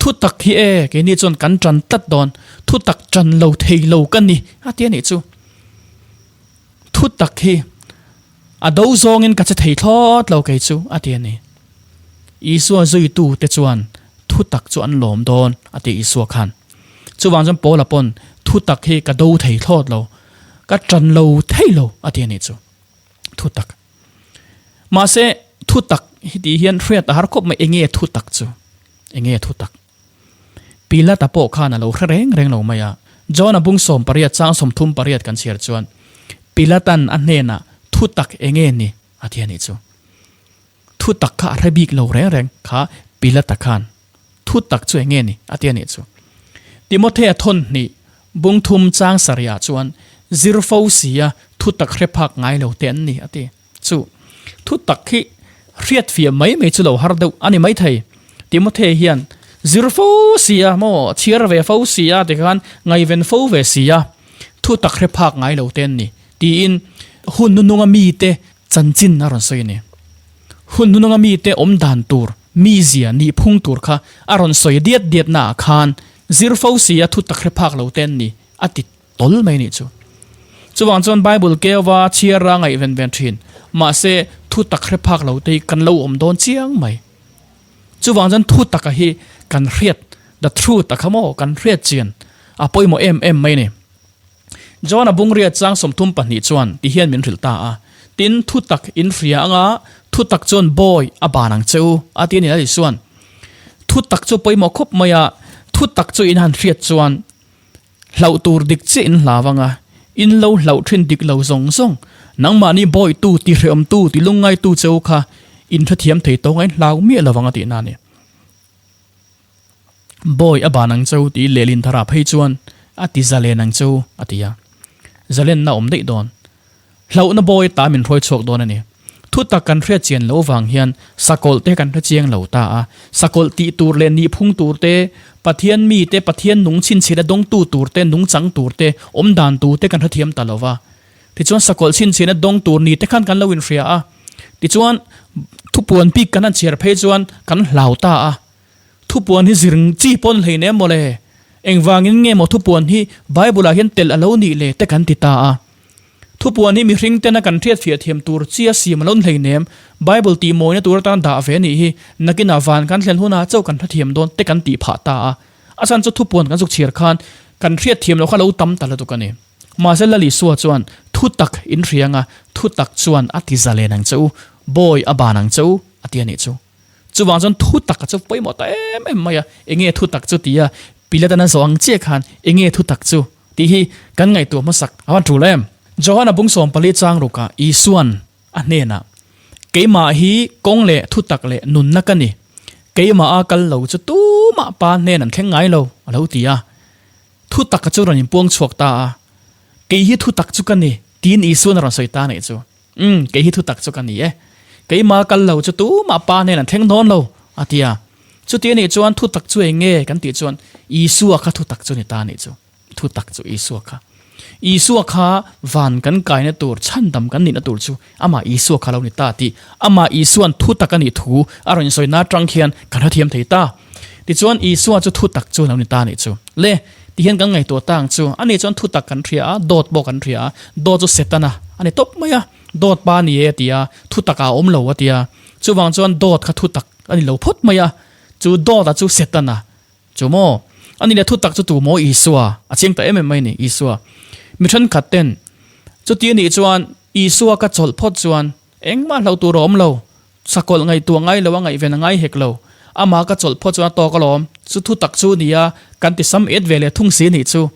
Speaker 1: Thu tak hi e, keini chuan kan ṭan tlat dawn. Thu tak ṭan lo thei lo ka ni a ti a nih chu. Thu tak hi a do zawngin ka che thei thlawt lo kei chu a ti a ni. Isua zuitu te chuan thu tak chu an lawm dawn a ti Isua khan. Chuvang chuan Paula pawn thu tak hi ka do thei thlawt lo, ka ṭan lo thei lo a ti a nih chu. Thu tak. Mahse thu tak hi tih hian hriat a har khawp mai enge thu tak chu? Enge thu tak? Pilata pawh khan a lo hre reng reng lo mai a. John-a bung 18 chang 38 kan chhiar chuan Pilatan a hnenah thu tak enge ni a ti a nih chu. Thu tak kha a hre bik lo reng reng kha Pilata khan thu tak chu enge ni a ti a nih chu. Timothea thawn hnih bung thum chang sarihah chuan zir fo sia thu tak hre phak ngai lo te an ni a ti. Chu thu tak hi hriat fiah mai mai chu lo har deuh a ni maithei. Timothea hian zir fo sia maw chhiar ve fo sia tikhan ngaihven fo ve sia thu tak hre phak ngai lo te an ni tiin hun nununga mite Chanchin a rawn sawi a ni. Hun hnununga mite awm dan tur, mizia, nihphung tur kha a rawn sawi diat diat naah khan zir fo si a thutak hre phak lo te an ni a ti tawl mai nih chu. Chuvang chuan Bible keuva chhiar a ngaihven ven thin. Mahse, thutak hre phak lo te hi kan lo awm dawn chiang mai. Chuvang chuan thutaka hi kan hriat, the truth a kha maw, kan hriat chian a pawimawh em em mai a ni. John-a bungriat chang 32 chuan ti hian min hrilh ta a, Tin, thutak in hria anga thutak chuan bawi a ban ang che u, a ti a ni. Lali chuan, Thutak chu pawimawh khawp mai a, thutak chu in han hriat chuan hlauh tur dik chiah in hlau anga, in lo hlauh thin dik lo zawng zawng, nangmahni bawitu, tihreawmtu, tilungngaitu che u kha in hrethiam thei tawng a, in hlau miah lo ang a tihna a ni. Bawi a ban ang cheu tih lehlin thar ah phei chuan a ti zalen ang cheu a ti a. Zalenna awm daih dawn. Hlauhna bawi ta min hruai chhuak dawn a ni. Thutak kan hriat chian loh vang hian sakawlh te kan hre chiang lo ta a. Sakawlh tih tur leh nihphung tur te, Pathian mi te, Pathian nung chhinchhiahna dawngtu tur te, nungchang tur te, awmdan tur te kan hrethiam ta lo va. Tichuan sakawlh chhinchhiahna dawng tur ni te khan kan lo inhria a. Tichuan thupuan bik kan han chhiar phei chuan kan hlau ta a. Thupuan hi zir chi pawn hlei nem maw le? Engvangin nge maw thupuan hi Bible ah hian telh a lo nih le te kan ti ta a. Thupuan hi mihring tena kan hriatfiah thiam tur chi a siam a lo ni hlei nem, Bible tih mawina tur atan dah ve a nih hi, nakinah van kan thlen hunah chauh kan hrethiam dawn te kan tih phah ta a. A chhan chu thupuan kan zuk chhiar khan kan hriatthiam loh kha lo tam ta lutuk a ni. Mahse Lal Isua chuan thu tak in hria anga thu tak chuan a ti zalen ang che u, bawi a ban ang che u a ti a nih chu. Chuvang chuan thu tak chu pawimawh ta em em mai a, enge thu tak chu tia Pilatana zawh ang chiah khan enge thu tak chu tih hi kan ngaihtuah hmasak a van tul em. Johana bung 14 chang rukah Isuan a hnenah, Keimah hi kawng leh thu tak leh nunna ka ni, keimah a kal lo chu tumah pa hnen an thleng ngai lo a lo ti a. Thu tak chu rawn inpuang chhuak ta a, Kei hi thu tak chu ka ni tiin Isuan a rawn sawi ta a nih chu. Umm, kei hi thutak chu ka ni e. Keimah kal lo chu tumah pa hnen an thleng dawn lo, a ti a. Chuti a nih chuan thutak chu eng nge kan tih chuan Isua kha thutak chu ni ta a nih chu. Thutak chu Isua kha. Isua kha van kan kaina tur, chhandam kan nihna tur chu amah Isua kha lo ni ta tih amah Isua'n thutak a nih thu a rawn insawi na atang khian kan hrethiam thei ta. Tichuan Isua chu thutak chu a lo ni ta a nih chu. Le, tihian kan ngaihtuah ta ang chu. Ani chuan thutak kan hria a, dawt pawh kan hria a, dawt chu Setana a ni tawp mai a, dawt pa a ni e a ti a, thutak a awm lo a ti a. Chuvang chuan dawt kha thutak a ni lo phawt mai a. Chu dawt a chu Setana chu maw? A ni leh thutak chu tu maw Isua? A chiang ta em em mai a ni, Isua. Mi thenkhat ten chuti a nih chuan Isua ka chawlh phawt chuan engmah hlauh tur a awm lo, Sakawlh ngaihtuah ngai lo a ngaihven a ngai hek lo. Amah ka chawlh phawt chuan a tawk alawm. Chu thu tak chu nia, kan ti sam et ve leh thung si nih chu.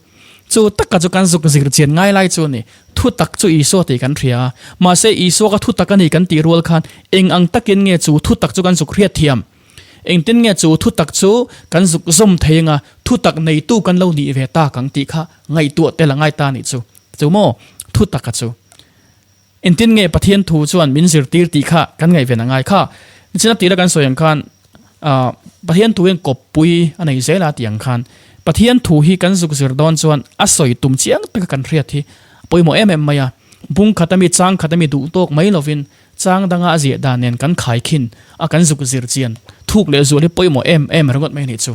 Speaker 1: Chu taka chu kan zuk zir chian ngai lai chu a ni. Thu tak chu Isua tih kan hria a. Mahse Isua ka thu tak a ni kan tih rual khan eng ang takin nge chu thu tak chu kan zuk hriat thiam? Engtin nge chu thu tak chu kan zuk zawm thei anga thu tak neitu kan lo nih ve tak ang tih kha ngaihtuah tel a ngai ta nih chu. Chu maw? Thu taka chu. Engtin nge Pathian thu chuan min zirtir tih kha kan ngaihven a ngai kha. Nichina tira kan sawi ang khan ah Pathian thu hian kawppui a nei zel a tih ang khan Pathian thu hi kan zuk zir dawn chuan a sawi tum chiang taka kan hriat hi a pawimawh em em mai a. Bung khat ami chang khat ami duh tawk mai lovin chang danga a ziah dan nen kan khai khin a kan zuk zir chian thuk leh zual hi pawimawh em em ringawt mai a nih chu.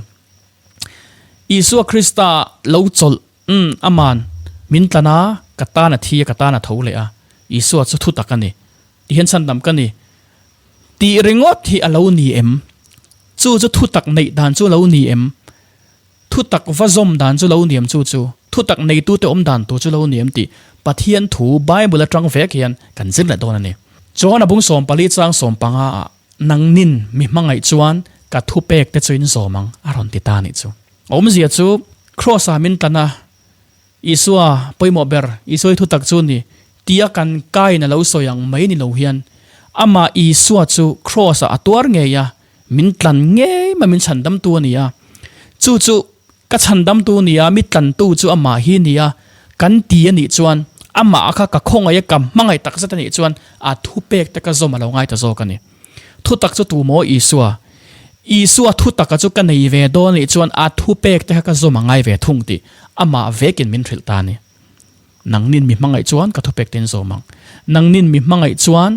Speaker 1: Isua Krista lo chawlh Umm, aman, min tlan a, ka tan a thi a, ka tan a tho leh a, Isua chu thu tak a ni. Ti hian chhandam ka ni. Tih ringawt hi a lo ni em? Chu chu thu tak neih dan chu lo ni em? Thu tak va zawm dan chu lo ni em chu chu? Thu tak neitute awm dan tur chu lo ni em tih Pathian thu Bible atang vek hian kan zir leh dawn a ni. Chuan a bung 14 chang 15 ah nangnin mi hmangaih chuan ka thupek te chu in zawm ang a rawn ti ta a nih chu. Awmzia chu Kraws-ah min tlan a, Isua pawimawh ber, Isua hi thutak chu ni, tia kan kain a lo sawi ang mai ni lo hian, amah Isua chu Kraws-ah a tuar ngei a, min tlan ngei mai, min chhandamtu a ni a. Chu chu ka chhandamtu ni a, mi tlantu chu amah hi ni a, kan ti a nih chuan, amah kha ka khawngaih a, ka hmangaih takzet a nih chuan a thupek te ka zawm a lo ngai ta zawk a ni. Thutak chu tu maw Isua? Isua thutaka chu ka nei ve dawn anih chuan a thupek te kha ka zawm a ngai ve thung tih amah vekin min hrilh ta a ni. Nangnin mi hmangaih chuan ka thupek te in zawm ang. Nangnin mi hmangaih chuan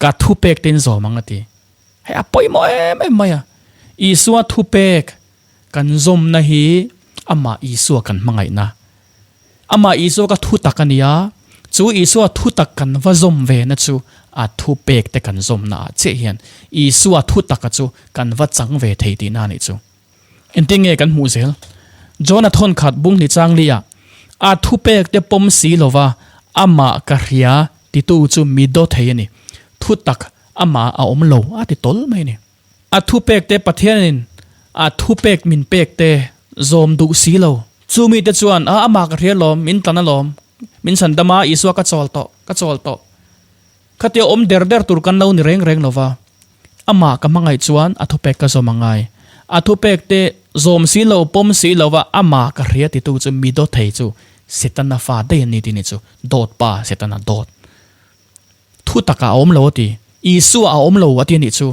Speaker 1: ka thupek te in zawm ang a ti. Hei a pawimawh em em mai a. Isua thupek kan zawmna hi amah Isua kan hmangaihna. Amah Isua ka thutak a nia, chu Isua thutak kan va zawm ve na chu a thupek te kan zawmna ah chiah hian Isua thutaka chu kan va chang ve thei tihna a nih chu. Engtin nge kan hmuh zel? John-a thawnkhat bung ni chang li ah, A thupek te pawm si lova amah ka hria titu chu mi daw thei a ni. Thutak amah a awm lo a ti tawl mai a ni. A thupek te Pathianin a thupek min pek te zawm duh si lo. Chu mite chuan, A, amah ka hria lawm, min tlan alawm, min chhan dam a, Isua ka chawl tawh, ka chawl tawh. Khatia awm der der tur kan lo ni reng reng lo va. Amah ka hmangaih chuan a thupek ka zawm a ngai. A thupek te zawm si lo, pawm si lo va, amah ka hria titu chu mi dawt thei chu Setana fa daih a ni tih ni chu, dawt pa Setana dawt. Thu takah a awm lo a ti. Isua a awm lo a ti a nih chu.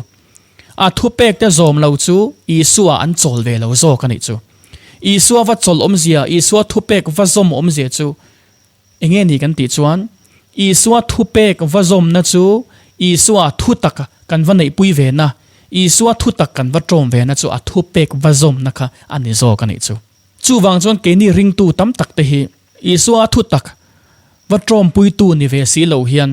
Speaker 1: A thupek te zawm lo chu Isua an chawl ve lo zawk a nih chu. Isua va chawlh awmzia, Isua thupek va zawm awmzia chu eng nge ni kan tih chuan, Isua thupek va zawmna chu Isua thu tak kan va neihpui ve na, Isua thu tak kan va tawm ve na chu a thupek va zawmna kha a ni zawk a nih chu. Chuvang chuan keini ringtu tam tak te hi Isua thu tak va tawmpuitu ni ve si lo hian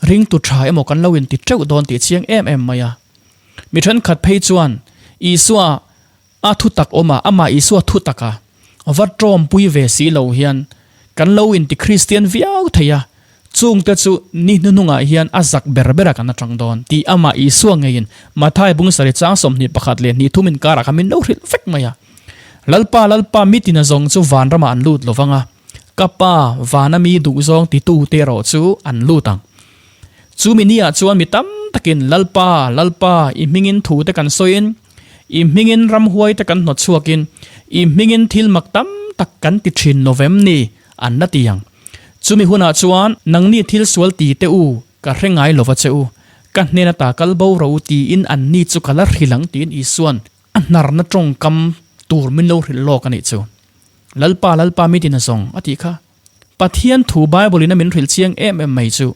Speaker 1: ringtu tha emaw kan lo inti teuh dawn tih chiang em em mai a. Mi thenkhat phei chuan Isua a thu tak awm a, amah Isua thu taka va tawmpui ve si lo hian kan lo inti Kristian viau thei a, chungte chu ni hnuhnungah hian a zak ber berah kan atang dawn tih amah Isua ngeiin Mathai bung sarih chang 21 leh 23 inkarah khan min lo hrilh vek mai a. Lalpa, Lalpa, mi tina zawng chu vanramah an lut lo vang a, ka Pa, vana mi duhzawng titute erawh chu an lut ang. Chu mi niah chuan mi tam takin, Lalpa, Lalpa, i hmingin thute kan sawiin, i hmingin ramhuaite kan hnawt chhuakin, i hmingin thil mak tam tak kan ti thin lo vem ni? an la ti ang. Chumi hunah chuan, Nangni thil sual ti teh u, ka hre ngai lo va che u, ka hnen ata kal bo ro tiin anni chu ka la hrilh ang tiin Isua'n A hnarna tawngkam tur min lo hrilh lawk a nih chu. Lalpa, Lalpa mi tina zawng, a tih kha. Pathian thu Bible in a min hrilh chiang em em mai chu,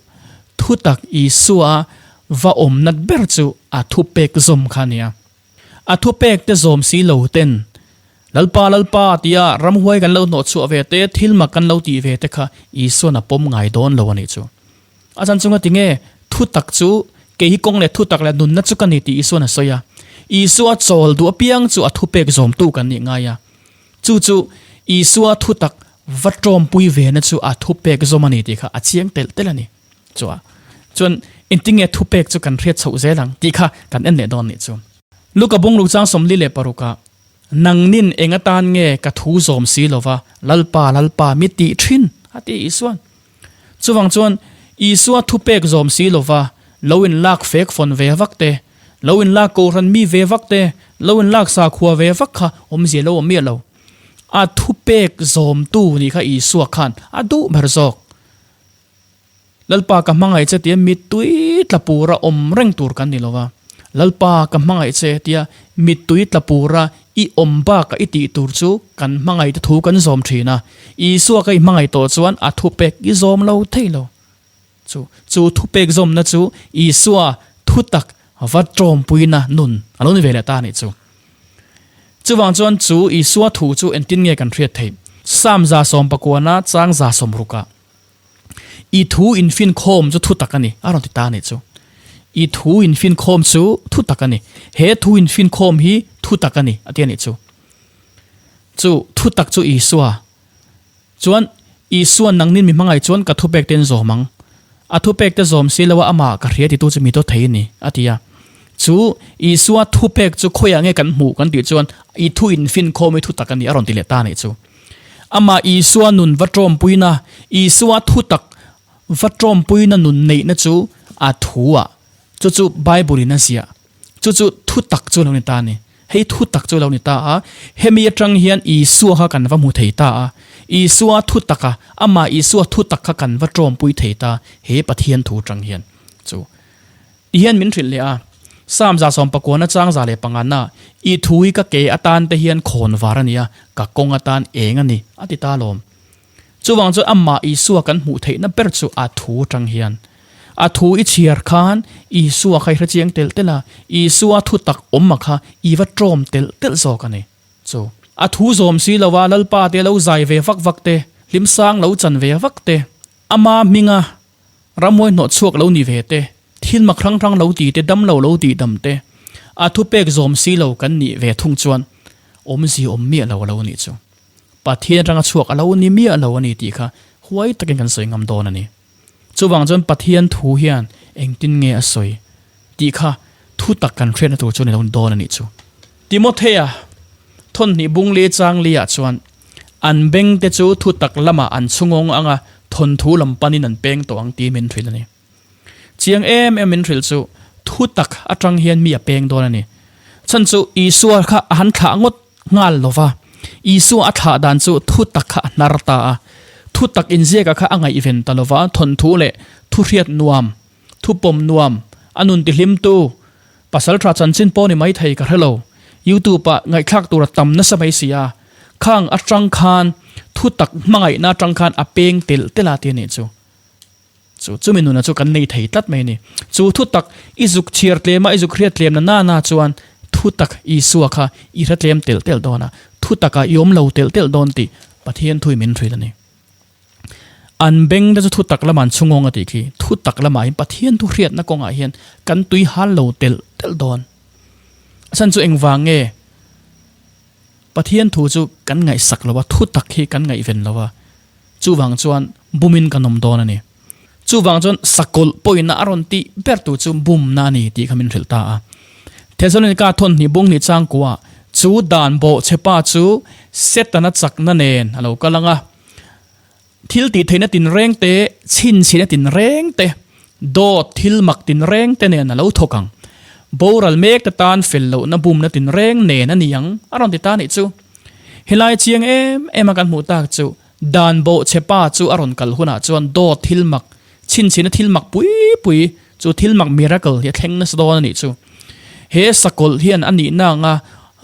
Speaker 1: thutak Isua va awm nat ber chu a thupek zawm kha a nia. A thupek te zawm si lo ten, Lalpa, Lalpa tia ramhuai kan lo hnawh chhuah ve te, thil mak kan lo tih ve te kha Isua'n a pawm ngai dawn lo a nih chu. A chan chunga tinge thutak chu kei hi kawng leh thutak leh nunna chu ka ni tih Isua'n a sawi a. Isua chawl duh apiang chu a thupek zawmtu kan nih ngai a. Chu chu Isua thutak va tawmpui vena chu a thupek zawm a ni tih kha a chiang telh telh a ni. Chua chuan engtinge thupek chu kan hriat chhoh zel ang tih kha kan en leh dawn nih chu. Luka bungruk chang 46 ah, Nangnin eng atan nge ka thu zawm si lova, Lalpa, Lalpa, mi tih thin? a ti Isuan. Chuvang chuan Isua thupek zawm si lova, lo inlak fek fawn ve vak te, lo inlak kohhran mi ve vak te, lo inlak sakhua ve vak kha awmzia lo awm miah lo. A thupek zawmtu nih kha Isua khan a duh ber zawk. Lalpa ka hmangaih che tia mittui tla pura awm reng tur kan ni lo va, Lalpa ka hmangaih che tia mittui tla pura i awm baka i tih tur chu kan hmangaihte thu kan zawm thin a, Isua ka i hmangaih tawh chuan a thupek i zawm lo thei lo. Chu chu thupek zawmna chu Isua thutak va tawmpuina nun a lo ni ve leh ta a nih chu. Chuvang chuan chu Isua thu chu engtin nge kan hriat theih? Psalm 119 chang 60 ah. I thu infinkhawm chu thu tak a ni, a rawn ti ta a nih chu. I thu infinkhawm chu thu tak a ni. He thu infinkhawm hi thu tak a ni, a ti a nih chu. Chu thu tak chu Isua. Chuan Isua nangnin mi hmangaih chuan ka thupek te an zawm ang. A thupek te zawm si lo a amah ka hria titu chu mi dawt thei a ni, a ti a. Chu Isua thupek chu khawiah nge kan hmuh kan tih chuan i thu infinkhawm hi thu tak a ni, a rawn ti leh ta a nih chu. Amah Isua nun va tawmpuina, Isua thutak va tawmpuina nun neihna chu a thu a, chu chu Bible in a ziah. Chu chu thutak chu a lo ni ta a ni. Hei thutak chu a lo ni ta a, hemi atang hian Isua kha kan va hmu thei ta a, Isua thutak a, amah Isua thutak kha kan va tawmpui thei ta he Pathian thu atang hian. Chu. Ti hian min hrilh leh a, Psalm 19 105 na, I thu hi ka ke atan te hian khawn var a ni a, ka kawng atan eng a ni, a ti ta alawm. Chuvang chuan amah Isua kan hmuh theihna ber chu a thu atang hian. A thu i chhiar khan Isua kha i hrechiang telh telh a, Isua thu tak awm a kha i va tawm telh telh zawk a ni. Chu. A thu zawm si lo a, Lalpa te lo zai ve vak vak te, hlimsang lo chan ve vak te, ama hminga Ramhuai hnawh chhuak lo ni ve te, thil mak hrang hrang lo ti te, dam lo lo tih dam te, a thupek zawm si lo kan nih ve thung chuan awmzi awm miah lo a lo nih chu. Pathian atanga chhuak a lo ni miah lo a ni tih kha huai takin kan sawi ngam dawn a ni. Chuvang chuan Pathian thu hian engtin nge a sawi tih kha thu tak kan hriatna tur chu a ni lo dawn a nih chu. Timothea thawnhnih bung li chang li ah chuan an beng te chu thu tak lamah an chhungawng anga thawnthu lam panin an peng tawh ang tih min hrilh a ni. Chiang em em min hrilh chu thu tak atang hian mi a peng dawn a ni. Chhan chu Isua kha a han thlah ngawt nghal lo va, Isua a thlah dan chu thu tak kha a hnar ta a, thu tak inziaka kha a ngaihven ta lo va, thawnthu leh thuhriat nuam, thupawm nuam, a nun tihlimtu, Pasal tha chanchin pawh ni mai thei ka hre lo. Youtube ah ngaihthlak tur a tam nasa mai si a. Khang atang khan thu tak hmangaihna atang khan a peng telh telh a ti a nih chu. Chu chumi nuna chu kan nei thei tlat mai a ni. Chu thu tak i zuk chhiar tlem a i zuk hriat tlem na nana chuan thu tak Isua kha i hre tlem telh telh dawn a, thu takah i awm lo telh telh dawn tih Pathian thui min hrilh a ni. An beng te chu thu tak lamah an chhungawng a tih khi. Thu tak lamah hian Pathian thu hriatna kawngah hian kan tui hal lo telh telh dawn. A chhan chu engvang nge Pathian thu chu kan ngaihsak lo a, thu tak hi kan ngaihven lo a, chuvang chuan bumin kan awm dawn a ni. Chuvang chuan sakawlh pawhin a rawn tih ber tur chu bumna a ni tih kha min hrilh ta a. Thesalonika thawnhnih bung hnih changkua chu dan bawhchhe pa chu Setana chakna nen a lo kal ang a. Thil tih theihna tinreng te, chhinchhina tinreng te, dawt thil mak tinreng te nen a lo thawk ang. Boral mek te tan fel lohna bumna tinreng nen a ni ang a rawn ti ta a nih chu. Helai chiang em em a kan hmuh tak chu Dan bawhchhe pa chu a rawn kal hunah chuan dawt thil mak, chhinchhina thil mak pui pui, chu thil mak miracle hi a thleng nasa dawn a nih chu. He sakawlh hian a nihna anga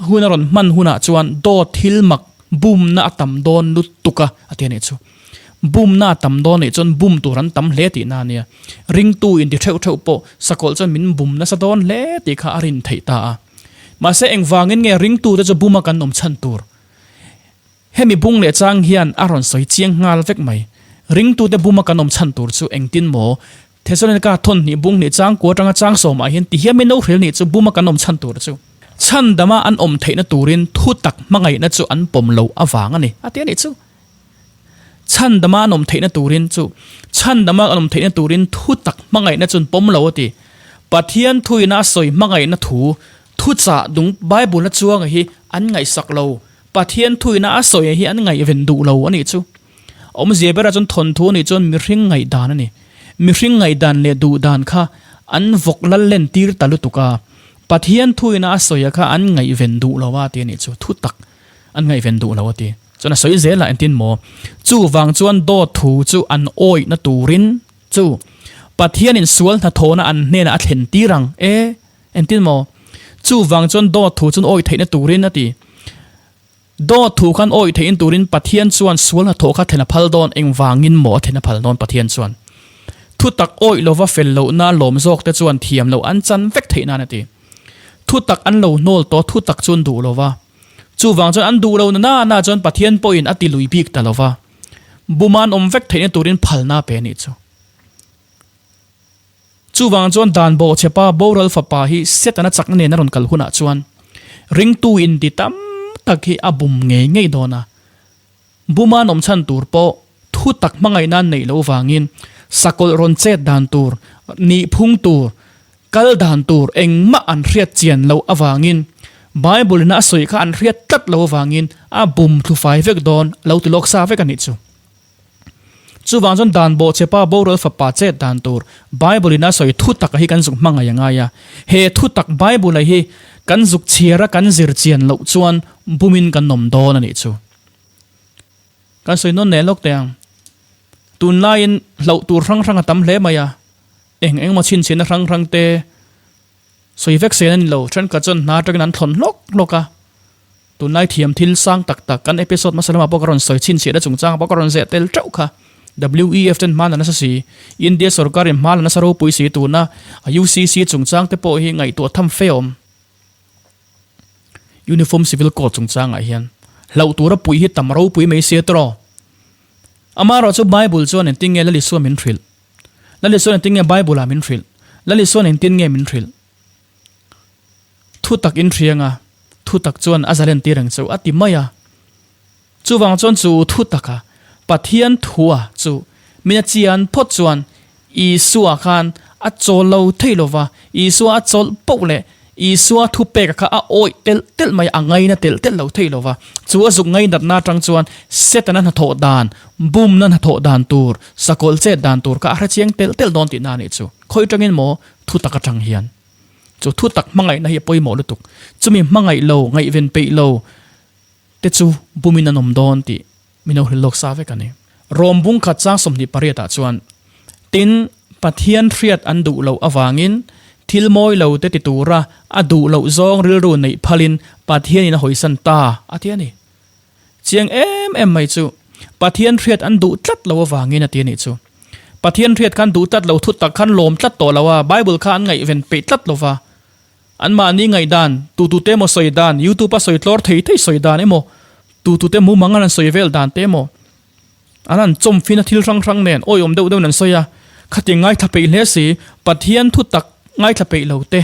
Speaker 1: hun a rawn hman hunah chuan dawt thil mak bumna a tam dawn lutuk a, a ti a nih chu. Bumna a tam dawn nih chuan bum tur an tam hle tihna a nia. Ringtu inti theuh theuh pawh sakawlh chuan min bum nasa dawn hle tih kha a rin theih ta a. Mahse engvangin nge ringtute chu buma kan awm chhan tur? Hemi bung leh chang hian a rawn sawi chiang nghal vek mai. Ringtute buma kan awm chhan tur chu engtin maw? Thesalonika thawnhnih bung hnih chang kua atanga chang sawmah hian ti hiam in lo hril nih chu buma kan awm chhan tur chu. Chhandama an awm theihna turin thutak hmangaihna chu an pawm lo avang a ni, a ti a nih chu. Chhandama an awm theihna turin chu Chhandama an awm theihna turin thutak hmangaihna chu an pawm lo a ti. Pathian thuina a sawi hmangaihna thu, thuchah dung Bible-a chuanga hi an ngaihsak lo. Pathian thuina a sawi hi an ngaihven duh lo a nih chu. Awmzia berah chuan thawnthu a nih chuan mihring ngaihdan a ni. Mihring ngaihdan leh duhdan kha an vawk lal len tir ta lutuk a, Pathian thuina a sawi a kha an ngaihven duh lo a ti a nih chu, thu tak an ngaihven duh lo a ti. Chuan a sawi zel a engtin maw? Chuvang chuan dawt thu chu an awihna turin chu Pathianin sual hnathawhna an hnenah a thlen tir ang e, engtin maw? Chuvang chuan dawt thu chu an awih theihna turin a ti. Dawt thu khan awih theihin turin Pathian chuan sual hnathawh kha thlen a phal dawn, engvangin maw a thlen a phal dawn Pathian chuan? Thutak awih lova fel lohna lawm zawk te chuan thiam loh an chan vek theih nan a ti. Thutak an lo hnawl tawh thutak chu an duh lova. Chuvang chuan an duh lohna na na chuan Pathian pawhin a ti lui bik ta lova. Buma an awm vek theihna turin phalna pe a nih chu. Chuvang chuan dan bawhchhepa boral fapa hi Setana chakna nen a rawn kal hunah chuan ringtu inti tam tak hi a bum ngei ngei dawn a. Buma an awm chhan tur pawh thu tak hmangaih nan neih loh vangin sakawlh rawn chet dan tur, nihphung tur, kal dan tur engmah an hriat chian loh avangin Bible ina a sawi kha an hriat tlat loh avangin a bum thlufai vek dawn a lo ti lawk sa vek a nih chu. Chuvang chuan dan bawhchhepa boral fapa chet dan tur Bible in a sawi thutak a hi kan zuk hmangaih a ngai a. He thutak Bible a hi kan zuk chhiar a kan zir chian loh chuan bumin kan awm dawn a nih chu. Kan sawi nawn leh lawk teh ang. Tunlaiin hlauh tur hrang hrang a tam hle mai a. Eng engemaw chhinchhiahna hrang hrang te sawi vek sen a ni lo. Thenkhat chuan hna atangin an thlawn hlawk hlawk a. Tunlai thiam thil sang tak tak kan episode hmasa lamah pawh ka rawn sawi chhinchhiahna chungchangah pawh ka rawn zeh tel teuh kha. WEF ten hma la nasa si, India sorkarin hma la nasa ropui si tuna UCC chungchang te pawh hi ngaihtuah tham fe awm. Uniform Civil Code chungchangah hian hlauh tura puih hi tam ropui mai sia tawh. Amaherawhchu Bible chuan engtin nge Lal Isua min hrilh? Lal Isuan engtin nge Bible ah min hrilh? Lal Isuan engtin nge min hrilh? Thutak in hriang a, thutak chuan a zalen tir ang cheu a ti mai a. Chuvang chuan chu thutaka Pathian thua chu min a chian phawt chuan Isua khan a chawl lo thei lo va, Isua a chawlh poh leh Isua thupeka kha a awih telh telh mai a, a ngaina telh telh lo thei lo va. Chu a zuk ngainatna atang chuan Setana hnathawh dan, bumna hnathawh dan tur, sakawlh chet dan tur kha a hrechiang telh telh dawn tihna a nih chu. Khawi atangin maw thutak atang hian. Chu thutak hmangaihna hi a pawimawh lutuk. Chumi hmangaih lo, ngaihven peih lo te chu bumin an awm dawn tih min lo hrilh lawk sa vek a ni. Rom bung khat chang 28 ah chuan, Tin, Pathian hriat an duh loh avangin thil mawi lo te ti tura a duh loh zawng rilru neih phalin Pathianin a hawisan ta, a ti a ni. Chiang em em mai chu Pathian hriat an duh tlat lo avangin a ti a nih chu. Pathian hriat khan duh tlat lo thut tak khan lawm tlat tawh lo a, Bible kha an ngaihven peih tlat lo va. Anmahni ngaihdan, tutute emaw sawi dan, YouTube a sawi tlawr thei thei sawi dan emaw, tutute mumang an han sawi vel dan te emaw, an han chawmfin a thil hrang hrang nen awiawm deuh deuhin an sawi a, khatiang ngaithla peih hle si, Pathian thu tak ngaithla peih lo te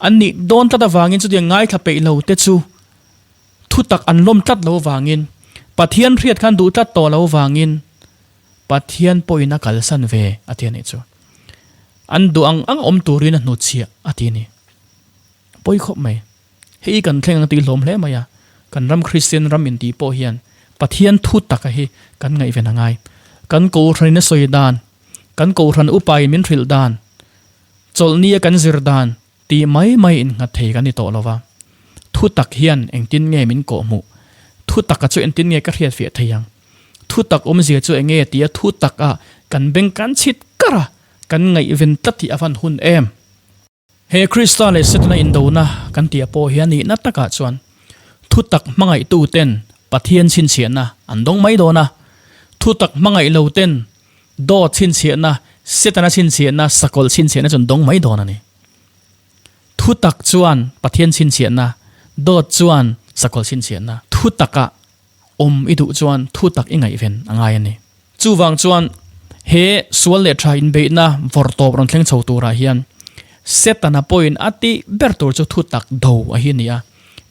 Speaker 1: an nih dawn tlat avangin chutiang ngaithla peih lo te chu Thutak an lawm tlat lo vangin, Pathian hriat khan duh tlat tawh lo vangin, Pathian pawhin a kalsan ve a ti a nih chu. An duh ang ang awm turin a hnutchhiah a ti a ni. Pawi khawp mai. Hei kan thleng ang tih hlawm hle mai a, kan ram Kristian ram intih pawh hian Pathian thutak a hi kan ngaihven a ngai. Kan Kohhranin a sawi dan, kan Kohhran upain min hrilh dan, chawlhni a kan zir dan, Tih mai mai innghat thei kan ni tawh lo va. Thu tak hian engtin nge min kawhhmuh? Thu taka chu engtin nge ka hriatfiah thei ang? Thu tak awmzia chu eng nge tia thu taka kan beng kan chhit kar a, kan ngaihven tlat hi a van hun em? He Krista leh Setana indona kan tih pawh hian nihna takah chuan thu tak hmangaihtu ten Pathian chhinchhiahna an dawng mai dawn a, thu tak hmangaih lo ten Dawt chhinchhiahna, Setana chhinchhiahna, sakawlh chhinchhiahna chu an dawng mai dawn a ni. Thutak chuan Pathian chhinchhiahna, dawt chuan sakawlh chhinchhiahna. Thutakah awm i duh chuan thutak i ngaihven a ngai a ni. Chuvang chuan he sual leh tha inbeihna vawrtawp rawn thleng chho turah hian. Setana pawhin a tih ber tur chu thutak do a hi a ni a.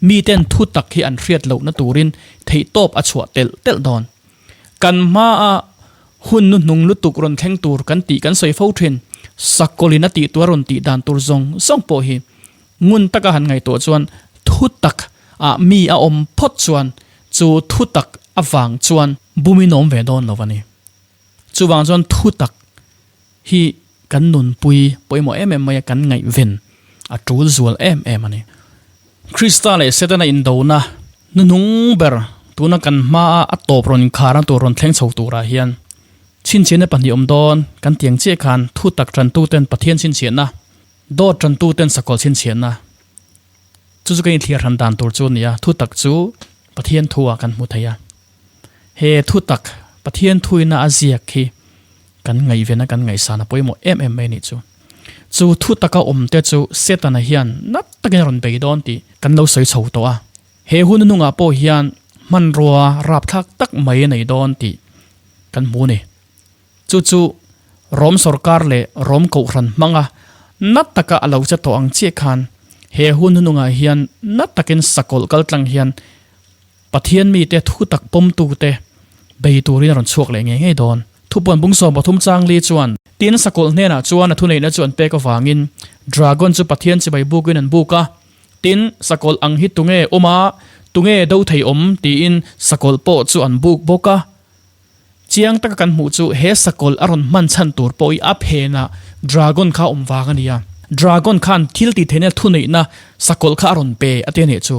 Speaker 1: Miten thutak hi an hriat lohna turin theihtawp a chhuah telh telh dawn. Kan hmaa hun nuhnung lutuk rawn thleng tur kan tih kan sawi fo thin. Sakawlin a tih tur a rawn tih dan tur zawng zawng pawh hi ngun taka han ngaihtuah chuan thutak ah mi a awm phawt chuan chu thutak avang chuan bumin awm ve dawn lo a ni. Chuvang chuan thutak hi kan nunpui pawimawh em em mai a, kan ngaihven a tul zual em em a ni. Krista leh Setana indona hnuhnung ber tuna kan hmaa a tawp rawn inkharna tur rawn thleng chho turah hian chhinchhiahna pahnih awm dawn kan tiang chiah khan thutak tantuten Pathian chhinchhiahna, dawt tantuten sakawlh chhinchhiahna chu chu kan inthliar hran dan tur chu a ni a, thutak chu Pathian thu-ah kan hmu thei a. He thutak Pathian thuina a ziak hi kan ngaihven a, kan ngaihsan a pawimawh em em mai a nih chu. Chu thutaka awm te chu Setana hian nat takin a rawn bei dawn tih kan lo sawi chho tawh a. He hun hnungah pawh hian hmanrua rapthlak tak mai a nei dawn tih kan hmu a ni. Chu chu Rom sawrkar leh Rom kohhran hmanga nat taka a lo che tawh ang chiah khan he hun hnungah hian nat takin sakawlh kaltlang hian Pathian mite thu tak pawmtute bei turin a rawn chhuak leh ngei ngei dawn. Thupuan bung 13 chang li chuan, Tin, sakawlh hnenah chuan a thuneihna chu an pek avangin dragon chu Pathian chibai bukin an buk a. Tin, sakawlh ang hi tunge awm a, tunge do thei awm? tiin sakawlh pawh chu an buk bawk a. Chiang taka kan hmuh chu he sakawlh a rawn hman chhan tur pawh hi a phenah dragon kha a awm vang a ni a. Dragon khan thil tih theihna thuneihna sakawlh kha a rawn pe a ti a nih chu.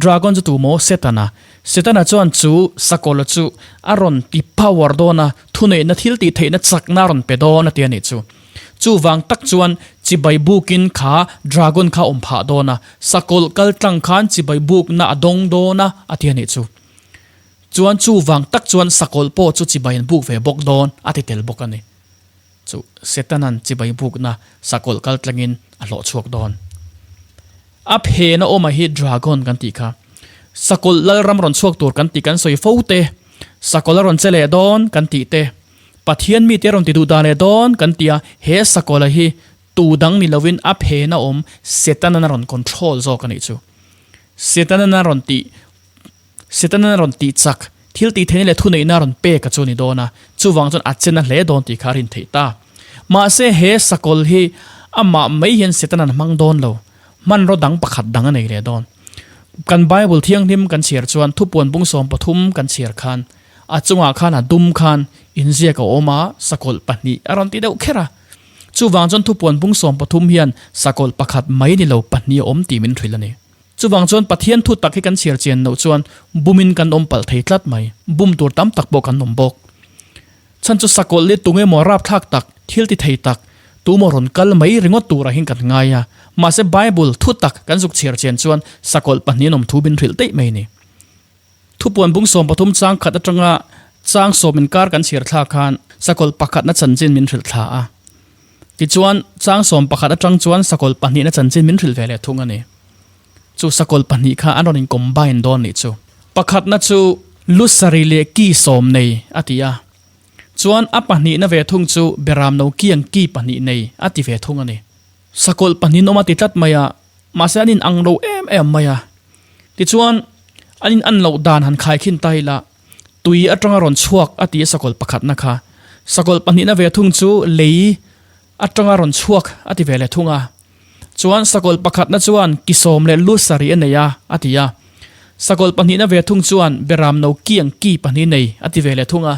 Speaker 1: Dragon chu tu maw? Setana. Setana chuan chu sakawlha chu a rawn ti power dawn a, thuneihna thil tih theihna chakna a rawn pe dawn a ti a nih chu. Chuvang tak chuan chibai bukin kha dragon kha a awm phah dawn a, sakawlh kal tlang khan chibai bukna a dawng dawn a a ti a nih chu. Chuan chuvang tak chuan sakawlh pawh chu chibai an buk ve bawk dawn a ti tel bawk a ni. Chu Setanan chibai bukna sakawlh kal tlangin a hlawh chhuak dawn. A phena awma hi dragon kan tih kha. Sakawlh lalram rawn chhuak tur kan tih kan sawi fo te, sakawlh a rawn che leh dawn kan tih te, Pathian mite a rawn ti duh dan leh dawn kan tih a, he sakawlha hi tu dang ni lovin a phena awm Setanan a rawn control zawk a nih chu. Setanan a rawn tih Setana a rawn tih chak, thil tih theihna leh thuneihna a rawn pek a chu a ni dawn a, chuvang chuan a chen a hle dawn tih kha a rin theih ta. Mahse he sakawl hi amah mai hian Setana'n a hmang dawn lo, hmanraw dang pakhat dang a nei leh dawn. Kan Bible thianghlim kan chhiar chuan thupuan bung 13 kan chhiar khan a chungah khan a dum khan inziak a awm a, sakawlh pahnih a rawn ti deuh kher a. Chuvang chuan thupuan bung 13 hian sakawlh pakhat mai ni lo pahnih a awm tih min hrilh a ni. Chuvang chuan Pathian thu tak hi kan chhiar chian loh chuan bumin kan awm palh thei tlat mai. Bum tur tam tak pawh kan awm bawk. Chhan chu sakawlh leh tunge maw rapthlak tak, thil ti thei tak, tu maw rawn kal mai ringawt turah hian kan ngai a. Mahse Bible thu tak kan zuk chhiar chian chuan sakawlh pahnihin awm thu min hrilh daih mai a ni. Thupuan bung 13 chang khat atanga chang sawm inkar kan chhiar thlak khan sakawlh pakhatna chanchin min hrilh thla a. Tichuan, chang 11 atang chuan sakawlh pahnihna chanchin min hrilh ve leh thung a ni. Chu sakawlh pahnih kha an rawn in combine dawn nih chu. Pakhatna chu lu sarih leh ki sawm nei a ti a. Chuan a pahnihna ve thung chu beram no kiang ki pahnih nei a ti ve thung a ni. Sakawlh pahnihin awm a ti tlat mai a, mahse an in ang lo em em mai a. Tichuan, an in an loh dan han khaikhin ta ila, tui atanga rawn chhuak a ti a sakawlh pakhatna kha. Sakawlh pahnihna ve thung chu lei atanga rawn chhuak a ti ve leh thung a. Chuan sakawlh pakhatna chuan ki sawm leh lu sarih a nei a, a ti a. Sakawlh pahnihna ve thung chuan beram no ki ang ki pahnih nei a ti ve leh thung a.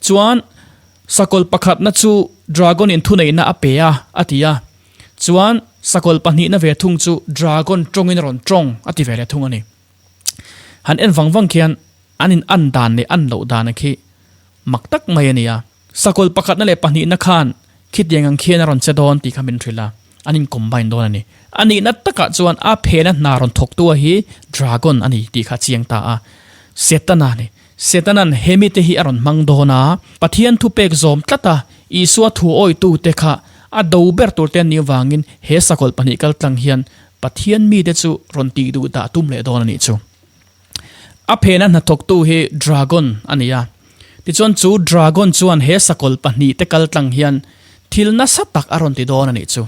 Speaker 1: Chuan sakawlh pakhatna chu dragon in thuneihna a pe a, a ti a. Chuan sakawlh pahnihna ve thung chu dragon tawngin a rawn tawng a ti ve leh thung a ni. Han en vang vang khian an in an dan leh an loh dan a khi mak tak mai a ni a. Sakawlh pakhatna leh pahnihna khan khitiang ang khian a rawn che dawn tih kha min hrilh a, an in combine dawn a ni. A nihna takah chuan a phena hna rawn thawktu a hi dragon a ni tih kha a chiang ta a. Setana a ni. Setana'n he mite hi a rawn hmang dawn a, Pathian thupek zawm tlat a, Isua thu awitute kha a do ber tur te an nih avangin he sakawlh pahnih kal tlang hian Pathian mite chu rawn tih duh dah tum leh dawn a nih chu. A phena hnathawktu hi dragon a ni a. Tichuan chu dragon chuan he sakawlh pahnihte kal tlang hian thil nasa tak a rawn ti dawn a nih chu.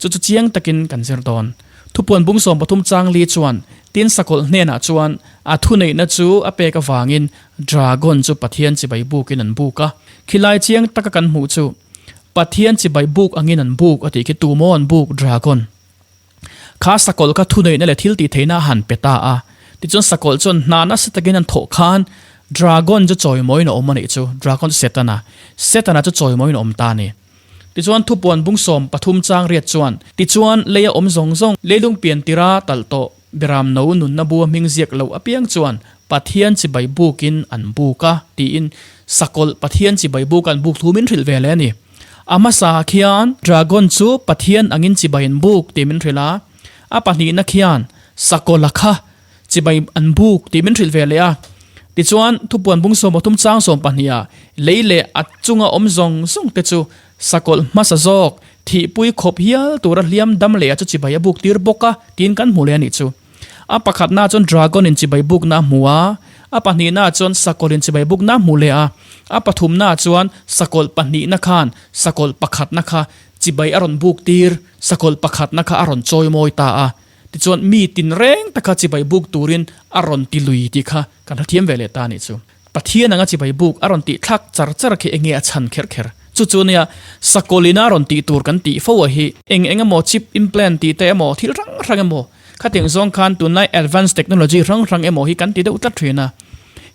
Speaker 1: Chu chu chiang takin kan zir dawn. Thupuan bung 13 chang li chuan tin sakawlh hnenah chuan a thuneihna chu a pek avangin dragon chu Pathian chibai bukin an buk a. Khilai chiang taka kan hmuh chu Pathian chibai buk angin an buk a tih khi tumaw an buk dragon. Kha sakawlh kha thuneihna leh thil tih theihna a han pe ta a. Tichuan sakawlh chuan hna nasa takin an thawh khan dragon chu chawimawiin a awm a nih chu. Dragon chu Setana. Setana chu chawimawiin a awm ta a ni. Tichuan thupuan bung 13 chang riat chuan, Tichuan leia awm zawng zawng, leilung pian tira talh tawh Beram no nunna bua hming ziak loh apiang chuan Pathian chibai bukin an buk a, tiin sakawlh Pathian chibai buka an buk thu min hrilh ve leh a ni. A hmasa khian dragon chu Pathian angin chibai an buk tih min hrilh a, a pahnihna khian sakawlha kha Chibai an buk tih min hrilh ve leh a. Tichuan, thupuan bung 30 chang 12 ah lei leh a chunga awm zawng zawng te chu sakawlh hmasa zawk thihpui khawp hial tura hliam dam leh a chu chibai a buk tir bawk a tiin kan hmu leh a nih chu. A pakhatna chuan dragon in chibai bukna a hmu a, a pahnihna chuan sakawlh in chibai bukna a hmu leh a, a pathumna chuan sakawlh pahnihna khan sakawlh pakhatna kha chibai a rawn buk tir, sakawlh pakhatna kha a rawn chawimawi ta a. Tichuan, mi tinreng taka chibai buk turin a rawn ti lui tih kha kan hrethiam ve leh ta a nih chu. Pathian anga chibai buk a rawn tih thlak char char khi enge a chhan kher kher? Chu chu nia, sakawlina rawn tih tur kan tih fo a hi. Eng eng emaw chip implant tih te emaw thil hrang hrang emaw khatiang zawng khan tunlai advance technology hrang hrang emaw hi kan ti deuh tlat thin a.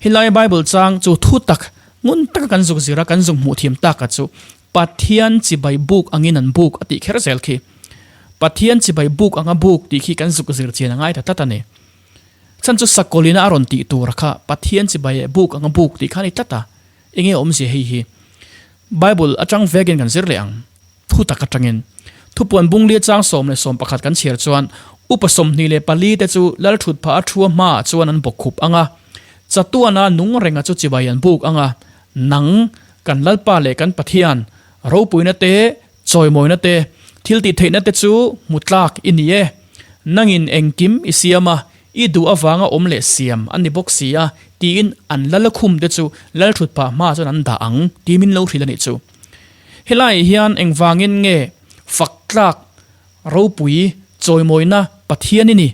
Speaker 1: Helai Bible chang chu thu tak ngun taka kan zuk zir a, kan zuk hmuh thiam tak a chu Pathian chibai buk angin an buk a tih kher zel khi. Pathian chibai buk anga buk tih khi kan zuk zir chian a ngai ta tlat a ni. Chhan chu sakawlina a rawn tih tur kha Pathian chibai eh buk anga buk tih kha a ni tlat a. Enge awmzia hei hi? Bible atang vekin kan zir leh ang. Thu tak atangin. Thupuan bungli chang 10 leh 11 kan chhiar chuan upa 24 te chu lal thut phah a thua hmaah chuan an bawkkhup anga chatuana nung renga chu chibai an buk anga nang Kan Lalpa leh kan Pathian ropuina te, chawimawina te, thil tih theihna te chu hmu tlak i ni e. Nangin engkim i siam a, i duh avanga awm leh siam a ni bawk si a, tiin an lalakhum te chu lalthutphah hmaah chuan an dah ang tih min lo hrilh a nih chu. Helaiah hian engvangin nge fak tlak ropui chawimawina Pathian i ni?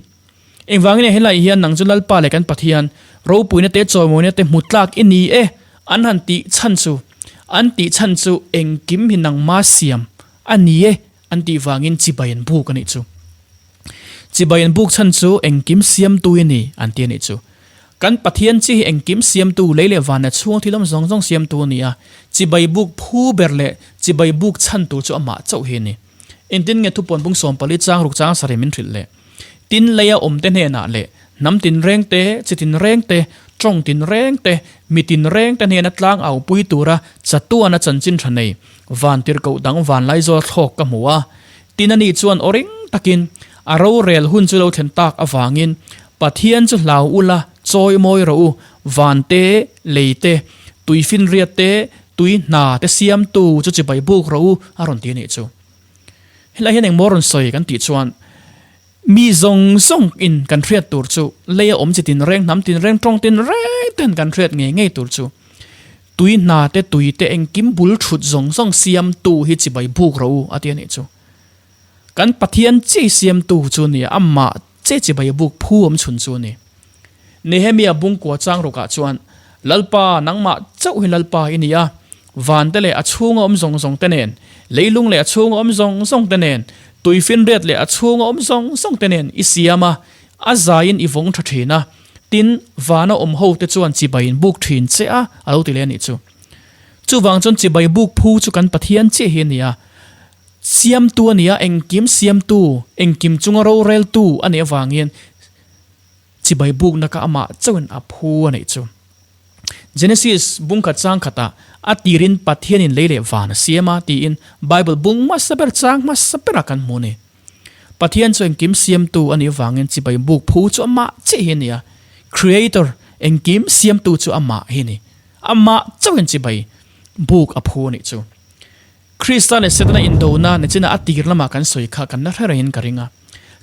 Speaker 1: Engvangin nge helaiah hian nang chu Lalpa leh kan Pathian, ropuina te chawimawina te hmu tlak i ni e? An han tih chhan chu, an tih chhan chu engkim hi nangma siam a ni e an tih vangin chibai an buk a nih chu. Chibai an buk chhan chu engkim siamtu i ni an ti a nih chu. Kan Pathian chi hi engkim siamtu, lei leh van leh chhunga thil awm zawng zawng siamtu a ni a, chibai buk phu ber leh chibai buk chhan tur chu amah chauh hi a ni. Engtin nge thupuan bung 14 chang ruk chang sarih min hrilh le? Tin leia awmte hnenah leh hnam tinreng te, chi tinreng te, tawng tinreng te, mi tinreng te hnena tlang au pui tura chatuana chanchin tha nei van tirhkoh dang vanlaizawl thlawk ka hmu a. Tin ani chuan aw ring takin a rorel hun chu lo thlen tak avangin Pathian chu hlau ula chawi mawi rawh u, van te, lei te, tui finriat te, tui hna te siamtu chu chibai buk rawh u a rawn ti a nih chu. Helai hian engmaw rawn sawi kan tih chuan mi zawng zawng in kan hriat tur chu leia awm chi tinreng, hnam tinreng, tawng tinreng ten kan hriat ngei ngei tur chu tui hna te tui te engkim bul thut zawng zawng siamtu hi chibai buk rawh u a ti a nih chu. Kan Pathian chi siamtu chu a ni a, amah che chibai buk phu awm chhun chu a ni. Nehemia bungkua chang rukah chuan, Lalpa, nangmah chauh hi Lalpa i ni a, vante leh a chhunga awm zawng zawng te nen, leilung leh a chhunga awm zawng zawng te nen, tuifinriat leh a chhunga awm zawng zawng te nen i siam a, a zaiin i vawng tha thin a, tin, vana awm ho te chuan chibai in buk thin che a, a lo ti leh a nih chu. Chuvang chuan chibai buk phu chu kan Pathian chiah hi a ni a, siamtu a ni a, engkim siamtu, engkim chunga roreltu a nih avangin, Chibai bukna kha amah chauhin a phu a neih chu. Genesis bung khat chang khatah a tirin Pathianin lei leh van a siam a tiin Bible bung hmasa ber chang hmasa berah kan hmu a ni. Pathian chu engkim siamtu a nih avangin chibai buk phu chu amah chiah hi a ni a. Creator, engkim siamtu chu amah hi a ni. Amah chauhin chibai buk a phu a nih chu. Krista leh Setana indona nichina a tir lamah kan sawi kha kan la hre rengin ka ring a.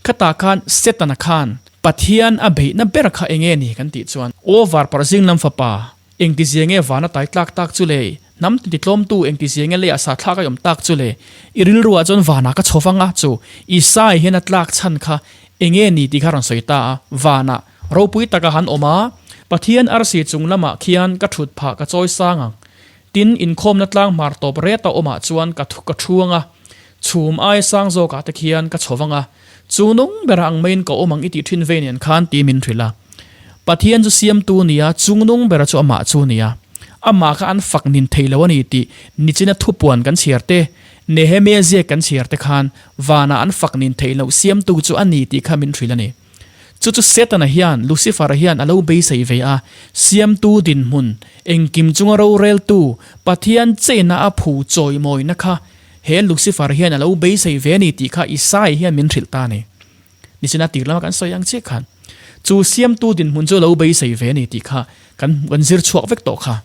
Speaker 1: Khatah khan Setana khan Pathian a beihna ber kha enge ni kan tih chuan, Aw varparh zing lam fapa, engtizia nge vana tai tlak tak chu le? Hnam ti tlawmtu engtizia nge leiah sa thlak a awm tak chu le? I rilruah chuan vanah ka chho vang a, chu Isai hian a tlak chhan kha enge ni tih kha a rawn sawi ta a, vanah ropui taka han awm a, Pathian arsi chung lamah khian ka thut phah ka chawi sang ang. Tin, inkhawmna tlang hmar tawp reta awmah chuan ka ka thu ang a, chhum aia sang zawkah te khian ka chho vang a, chu nung berah ang maiin ka awm ang i tih thin ve nen khan ti min hrilh a. Pathian chu siamtu nia, chungnung bera chu amah chu nia. Amah kha an fak nin thei lo a ni tih nichina thupuan kan chhiar te, Nehemia ziak kan chhiar te khan vanah an fak nin theih loh siamtu chu a ni tih kha min hrilh a ni. Chu chu Setana hian, Lucifer-a hian a lo beisei ve a, siamtu dinhmun, engkim chunga roreltu, Pathian cheina a phu chawimawina kha he Lucifer hian a lo beisei ve a ni tih kha Isaiah hian min hrilh ta a ni. Nichina tir lama kan sawi ang chiah khan chu siamtu dinhmun chu lo beisei ve a ni tih kha kan kan zir chhuak vek tawh kha.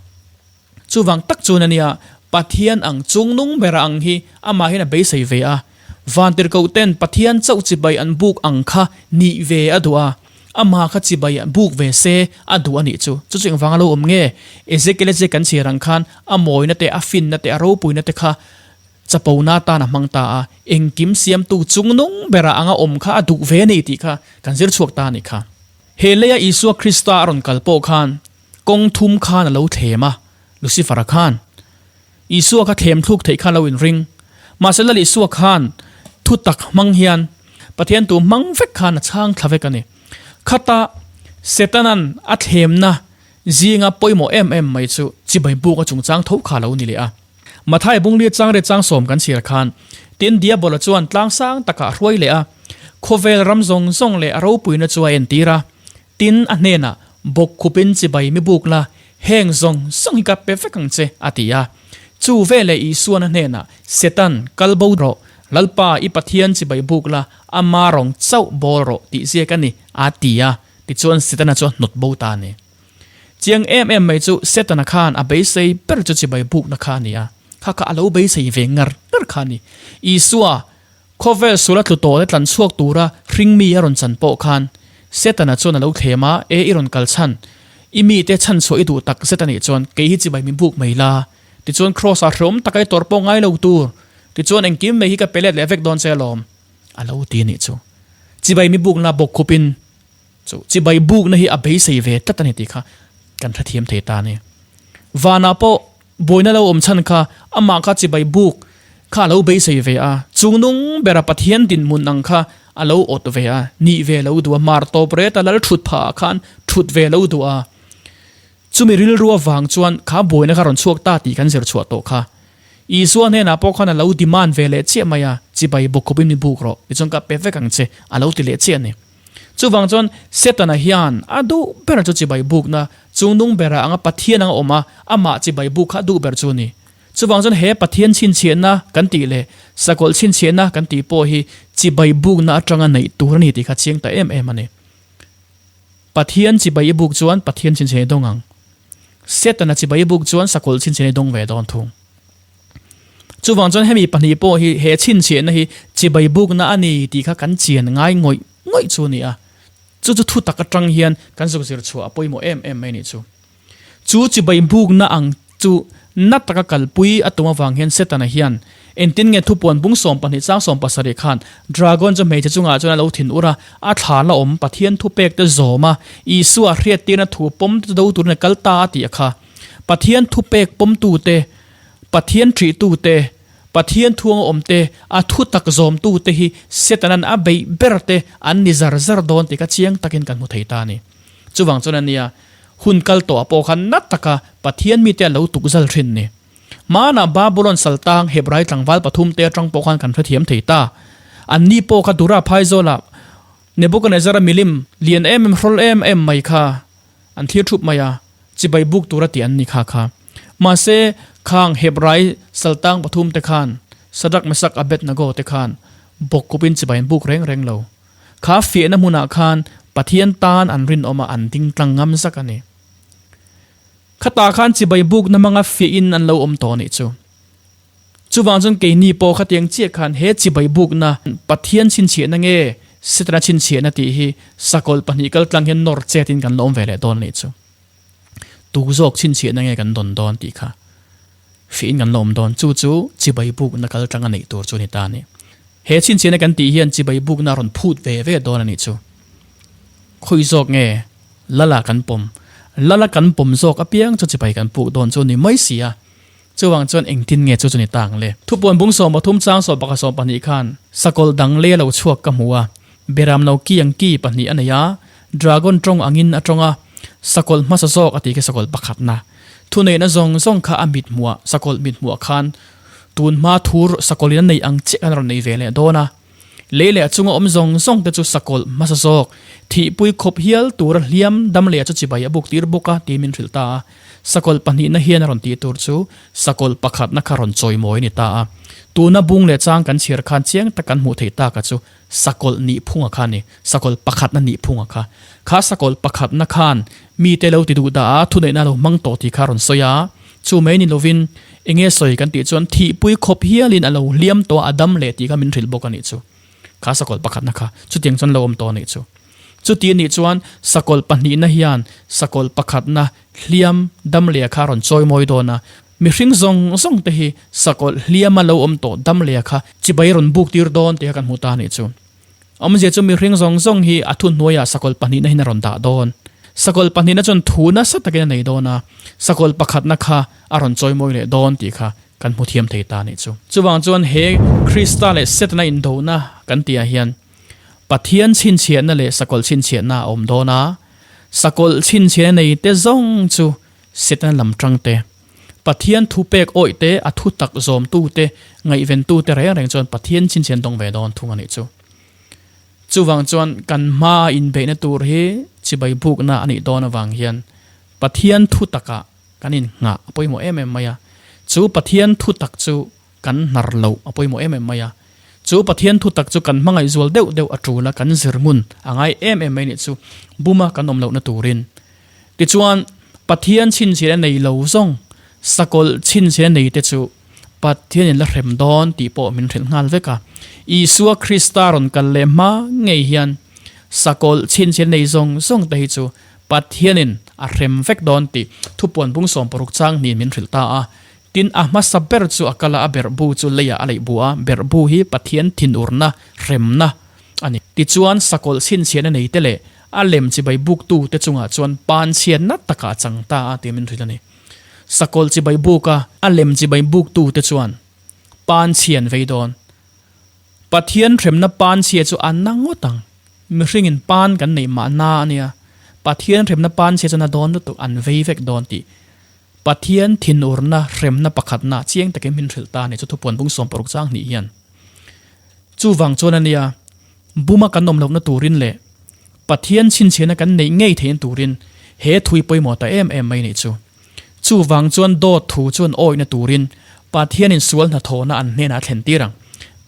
Speaker 1: Chuvang tak chuan a nia, Pathian ang chungnung bera ang hi amah hian a beisei ve a. Vantirhkoh ten Pathian chauh chibai an buk ang kha nih ve a duh a, amah kha chibai buk ve se a duh a nih chu. Chu chu engvanga lo awm nge? Ezekiel-a ziak kan chhiar ang khan a mawina te, a finna te, a ropuina te kha chapona atan a hmang ta a, engkim siamtu chungnung bera anga awm kha a duh ve a ni tih kha kan zir chhuak ta a nih kha. He leia Isua Krista a rawn kal pawh khan Kawng thum khan a lo thlem a, Lucifer-a khan. Isua kha thlem thluk theih khan lo inring. Mahse Lal Isua khan thu tak hmang hian Pathian tu hmang vek khan a chhang thla vek a ni. Khata Setanan a thlemna zinga pawimawh em em mai chu chibai buka chungchang tho kha lo ni leh a. Mathai bungli changriat changsawm kan chhiar khan tin Diabola chuan tlang sang takah a hruai leh a, khawvel ram zawng zawng leh a ropuina chu a entir a. Tin, a hnenah, Bawkkhupin chibai mi buk la, heng zawng zawng hi ka pe vek ang che, a ti a. Chu veleh Isuan a hnenah, Setan, kal bo rawh, Lalpa, i Pathian chibai buk la, ama rawng chauh bawl rawh, tih ziak a ni, a ti a. Tichuan Setana chu a hnawt bo ta a ni. Chiang em em mai chu Setana khan a beisei ber chu chibai bukna kha a ni a, kha kha a lo beisei ve ngar ngar kha a ni. Isua, Khawvel sul a tlu tawh te tlan chhuak tura hringmi a rawn chan pawh khan Setana chuan a lo thlem a, E i rawn kal chhan, i mite chhan chhuah i duh tak zet a nih chuan kei hi chibai min buk mai la, tichuan Kraws ah hreawm taka i tawrh pawh ngai lo tur, tichuan engkim mai hi ka pe let leh vek dawn che alawm, a lo ti a nih chu. Chibai mi bukna bawk khupin Chu chibai bukna hi a beisei ve tlat a ni tih kha kan hrethiam thei ta a ni. Vanah pawh buaina lo awm chhan kha amah kha chibai buk kha a lo beisei ve a, chungnung bera Pathian dinhmun ang kha a lo awt ve a, nih ve lo duh a, mar tawp reta lal thut phah ah khan thut ve lo duh a. Chumi rilru avang chuan kha buaina kha rawn chhuak ta tih kan zir chhuah tawh kha. Isua hnenah pawh khan a lo demand ve leh chiah mai a, chibai bawk khawpin mi buk rawh, tichuan ka pe vek ang che, a lo ti leh chiah a ni. Chuvang chuan Setana hian a duh ber chu chibai bukna chungnung berah anga Pathian anga awm a, amah chibai buk kha a duh ber chu a ni. Chuvang chuan he Pathian chhinchhiahna kan tih leh sakawlh chhinchhiahna kan tih pawh hi chibai bukna atanga neih tur a ni tih kha chiang ta em em a ni. Pathian chibai i buk chuan Pathian chhinchhiahna i dawng ang. Setana chibai i buk chuan sakawlh chhinchhiahna i dawng ve dawn thung. Chuvang chuan hemi pahnih pawh hi he chhinchhiahna hi chibai bukna a ni tih kha kan chian ngai ngawih ngawih chu a ni a. Chu chu thu tak atang hian kan zuk zir chhuah a pawimawh em em mai a nih chu. Chu chibai bukna ang chu na taka kalpui a tum avang hian Setana hian engtin nge thupuan bung 12 chang 17 khan Dragon chu hmeichhe chungah chuan a lo thin ur a, a thla la awm Pathian thupek te zawm a, Isua hriattirna thu pawm te chu do turin a kal ta a tih a kha. Pathian thupek pawmtute, Pathian ṭihtute, Pathian thuanga awmte, a thutak zawmtute hi Setanan a beih ber te an ni zar zar dawn tih kha chiang takin kan hmu thei ta a ni. Chuvang chuan a nia, hun kal tawhah pawh khan na taka Pathian mite a lo tukzal ṭhin ni. Hmanah Babulon saltang Hebrai tlangval pathumte aṭang pawh khan kan hrethiam thei ta. Anni pawh kha Dura phaizawlah Nebuchadnezzar-a milim lian em em hrawl em em mai kha An thlir thup mai a, chibai buk tura tih an ni kha kha. Mahse, khang Hebrai saltang pathum te khan, Sadrak, Mesak, Abednego te khan bawkkupin chibai an buk reng reng lo. Kha fiahna hmunah khan Pathian tan an rinawm a, an ding tlang ngam zak a ni. Khatah khan chibai bukna hmanga fiahin an lo awm tawh a nih chu. Chuvang chuan keini pawh khatiang chiah khan he chibai bukna Pathian chhinchhiahna nge Setana chhinchhiahna tih hi sakawlh pahnih kal tlang hian nawr chetin kan la awm ve leh dawn a nih chu. Tu zawk chhinchhiahna nge kan dawn dawn tih kha. Fihin kan la awm dawn. Chu chu chibai bukna kal tlang a neih tur chu a ni ta a ni. He chhinchhiahna kan tih hian chibai bukna a rawn phut ve ve dawn a nih chu. Khawi zawk nge Lala kan pawm? Lala kan pawm zawk apiang chu chibai kan puk dawn chu a ni mai si a. Chuvang chuan engtin nge chu chu ni ta ang le? Thupuan bung 13 chang 11 12 khan sakawlh dang lei a lo chhuak ka hmu a, beram lo ki ang ki pahnih a nei a, dragon tawng angin a tawng a, sakawlh hmasa zawk a tih khi sakawlh pakhatna. Thuneihna zawng zawng kha a mithmuah, sakawlh mithmuah khan tun hma thur sakawlhin a neih ang chiah khan a rawn nei ve leh dawn a. Lei leh a chunga awm zawng zawng te chu sakawlh hmasa zawk, thihpui khawp hial tura hliam dam leh chu chibai a buk tir bawk a tiin min hrilh ta a. Sakawlh pahnihna hian a rawn tih tur chu sakawlh pakhatna kha rawn chawimawi a ni ta a. Tuna bung leh chang kan chhiar khan chiang tak kan hmuh theih taka chu sakawlh nihphunga kha a ni, sakawlh pakhatna nihphunga kha. Kha sakawlh pakhatna khan mite lo ti duh dah a, thuneihna a lo hmang tawh tih kha a rawn sawi a. Chu mai ni lovin enge sawi kan tih chuan thihpui khawp hialin a lo hliam tawh a, a dam leh tih kha min hrilh bawk a nih chu. Kha sakawlh pakhatna kha chutiang chuan lo awm tawh a nih chu. Chuti a nih chuan sakawlh pahnihna hian sakawlh pakhatna hliam dam leh kha a rawn chawi mawi dawn a. Mihring zawng zawng te hi sakawlh hliama lo awm tawh dam leh kha chibai rawn buk tir dawn tih kha kan hmu ta a nih chu. Awmzia chu mihring zawng zawng hi a thuhnuaiah sakawlh pahnihna hian a rawn dah dawn. Sakawlh pahnihna chuan thu nasa takin a nei dawn a, sakawlh pakhatna kha a rawn chawimawi leh dawn tih kha kan hmu thiam thei ta a nih chu. Chuvang chuan he Krista leh Setana indona kan tihah hian Pathian chhinchhiahna leh sakawlh chhinchhiahna a awm dawn a, sakawlh chhinchhiahna nei te zawng chu Setana lam tang te, Pathian thu pek awih te, a thu tak zawmtu te, ngaihventu te reng reng chuan Pathian chhinchhian dawng ve dawn thung a nih chu. Chuvang chuan kan hmaa inbeihna tur hi chibai bukna a nih dawn avang hian Pathian thu takah kan innghah a pawimawh em em mai a. Chu Pathian thu tak chu kan hnar loh a pawimawh em em mai a. Chu Pathian thu tak chu kan hmangaih zual deuh deuh a tul a, kan zir ngun a ngai em em mai nih chu buma kan awm lohna turin. Tichuan, Pathian chhinchhiahna nei lo zawng, sakawlh chhinchhiahna nei te chu Pathianin la hrem dawn tih pawh min hrilh nghal vek a. Isua Krista rawn kal leh hma ngei hian sakawlh chhinchhiahna nei zawng zawng te hi chu Pathianin a hrem vek dawn tih thupuan bung 60 chang hnihin min hrilh ta a. Tin, a hmasa ber chu a kal a, a berhbu chu leiah a leih bu a, berhbu hi Pathian thinurna, hremna a ni. Tichuan, sakawlh chhinchhiahna nei te leh A lem chibai buk tute chungah chuan pan chhiatna takah a chang ta a tih min hrilh a ni. Sakawlh chibai buk a, a lem chibai buk tute chuan pan chhia an vei dawn. Pathian hremna pan chhia chu a na ngawt ang. Mihringin pan kan neih mahna a nia. Pathian hremna pan chhia chu na dawn lutuk an vei vek dawn tih Pathian thinurna hremna pakhatna chiang takin min hrilh ta a ni chu thupuan bung 60 chang hnih hian. Chuvang chuan a nia. Buma kan awm lohna turin leh Pathian chhinchhiahna kan neih ngei theihna turin he thui pawimawh ta em em mai nih chu. Chuvang chuan dawt thu chuan awihna turin Pathianin sual hnathawhna an hnenah a thlen tir ang.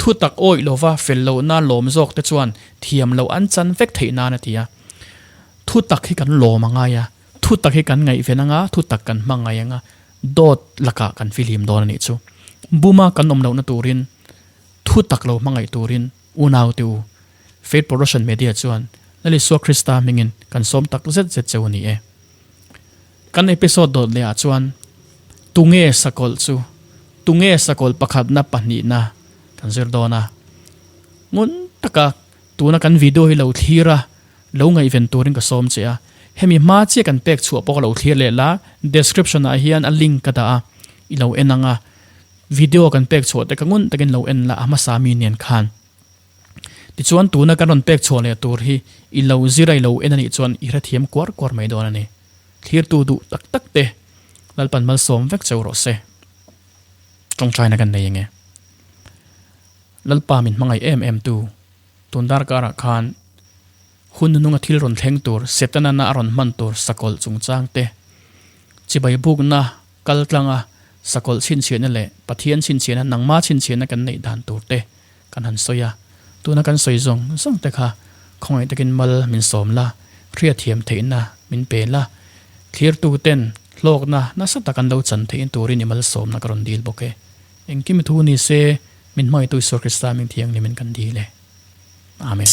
Speaker 1: Thutak awih lova fel lohna lawm zawk te chuan thiam loh an chan vek theih nan a ti a. Thutak hi kan lawm a ngai a, thutak hi kan ngaihven anga, thutak kan hmang ngai anga, dawt lakah kan fihlim dawn a nih chu. Buma kan awm lohna turin thutak lo hmangaih turin Unau te u, Faith Production Media chuan Lal Isua Krista hmingin kan sawm tak zet zet cheu a ni e. Kan episode dawt leh ah chuan Tunge Sakawlh chu? Tunge Sakawlh pakhatna pahnihna kan zir dawn a. Ngun taka tuna kan video hi lo thlir a, lo ngaihven turin ka sawm che a. Hemi hma chiah kan pek chhuah pawh ka lo thlir leh la, description ah hian a link ka dah a, i lo en ang a. Video kan pek chhuah te ka ngun takin lo en la a hmasa mi nen khan. Tichuan tuna kan rawn pek chhuah leh tur hi i lo zir a i lo en a nih chuan i hrethiam kuar kuar mai dawn a ni. Thlirtu duh tak tak te Lalpan malsawm vek cheu rawh se. Tawngtaina kan nei enge. Lalpa min hmangaih em em tu tun darkarah khan hun nununga thil rawn thleng tur Setana na a rawn hman tur sakawlh chungchang te chibai bukna Kal tlanga sakawlh chhinchhiahna leh Pathian chhinchhiahna nangma chhinchhiahna kan neih dan tur te kan han sawi a, tuna kan sawi zawng zawng te kha khawngaih takin mal min sawm la, hriatthiam theihna min pe la, thlirtu ten hlawkna nasa tak an lo chan theihna turin i malsawmna ka rawn dil bawk e. Engkim thu ni se min hmangaihtu Isua Krista hming thianghlimin kan dil e. Amen.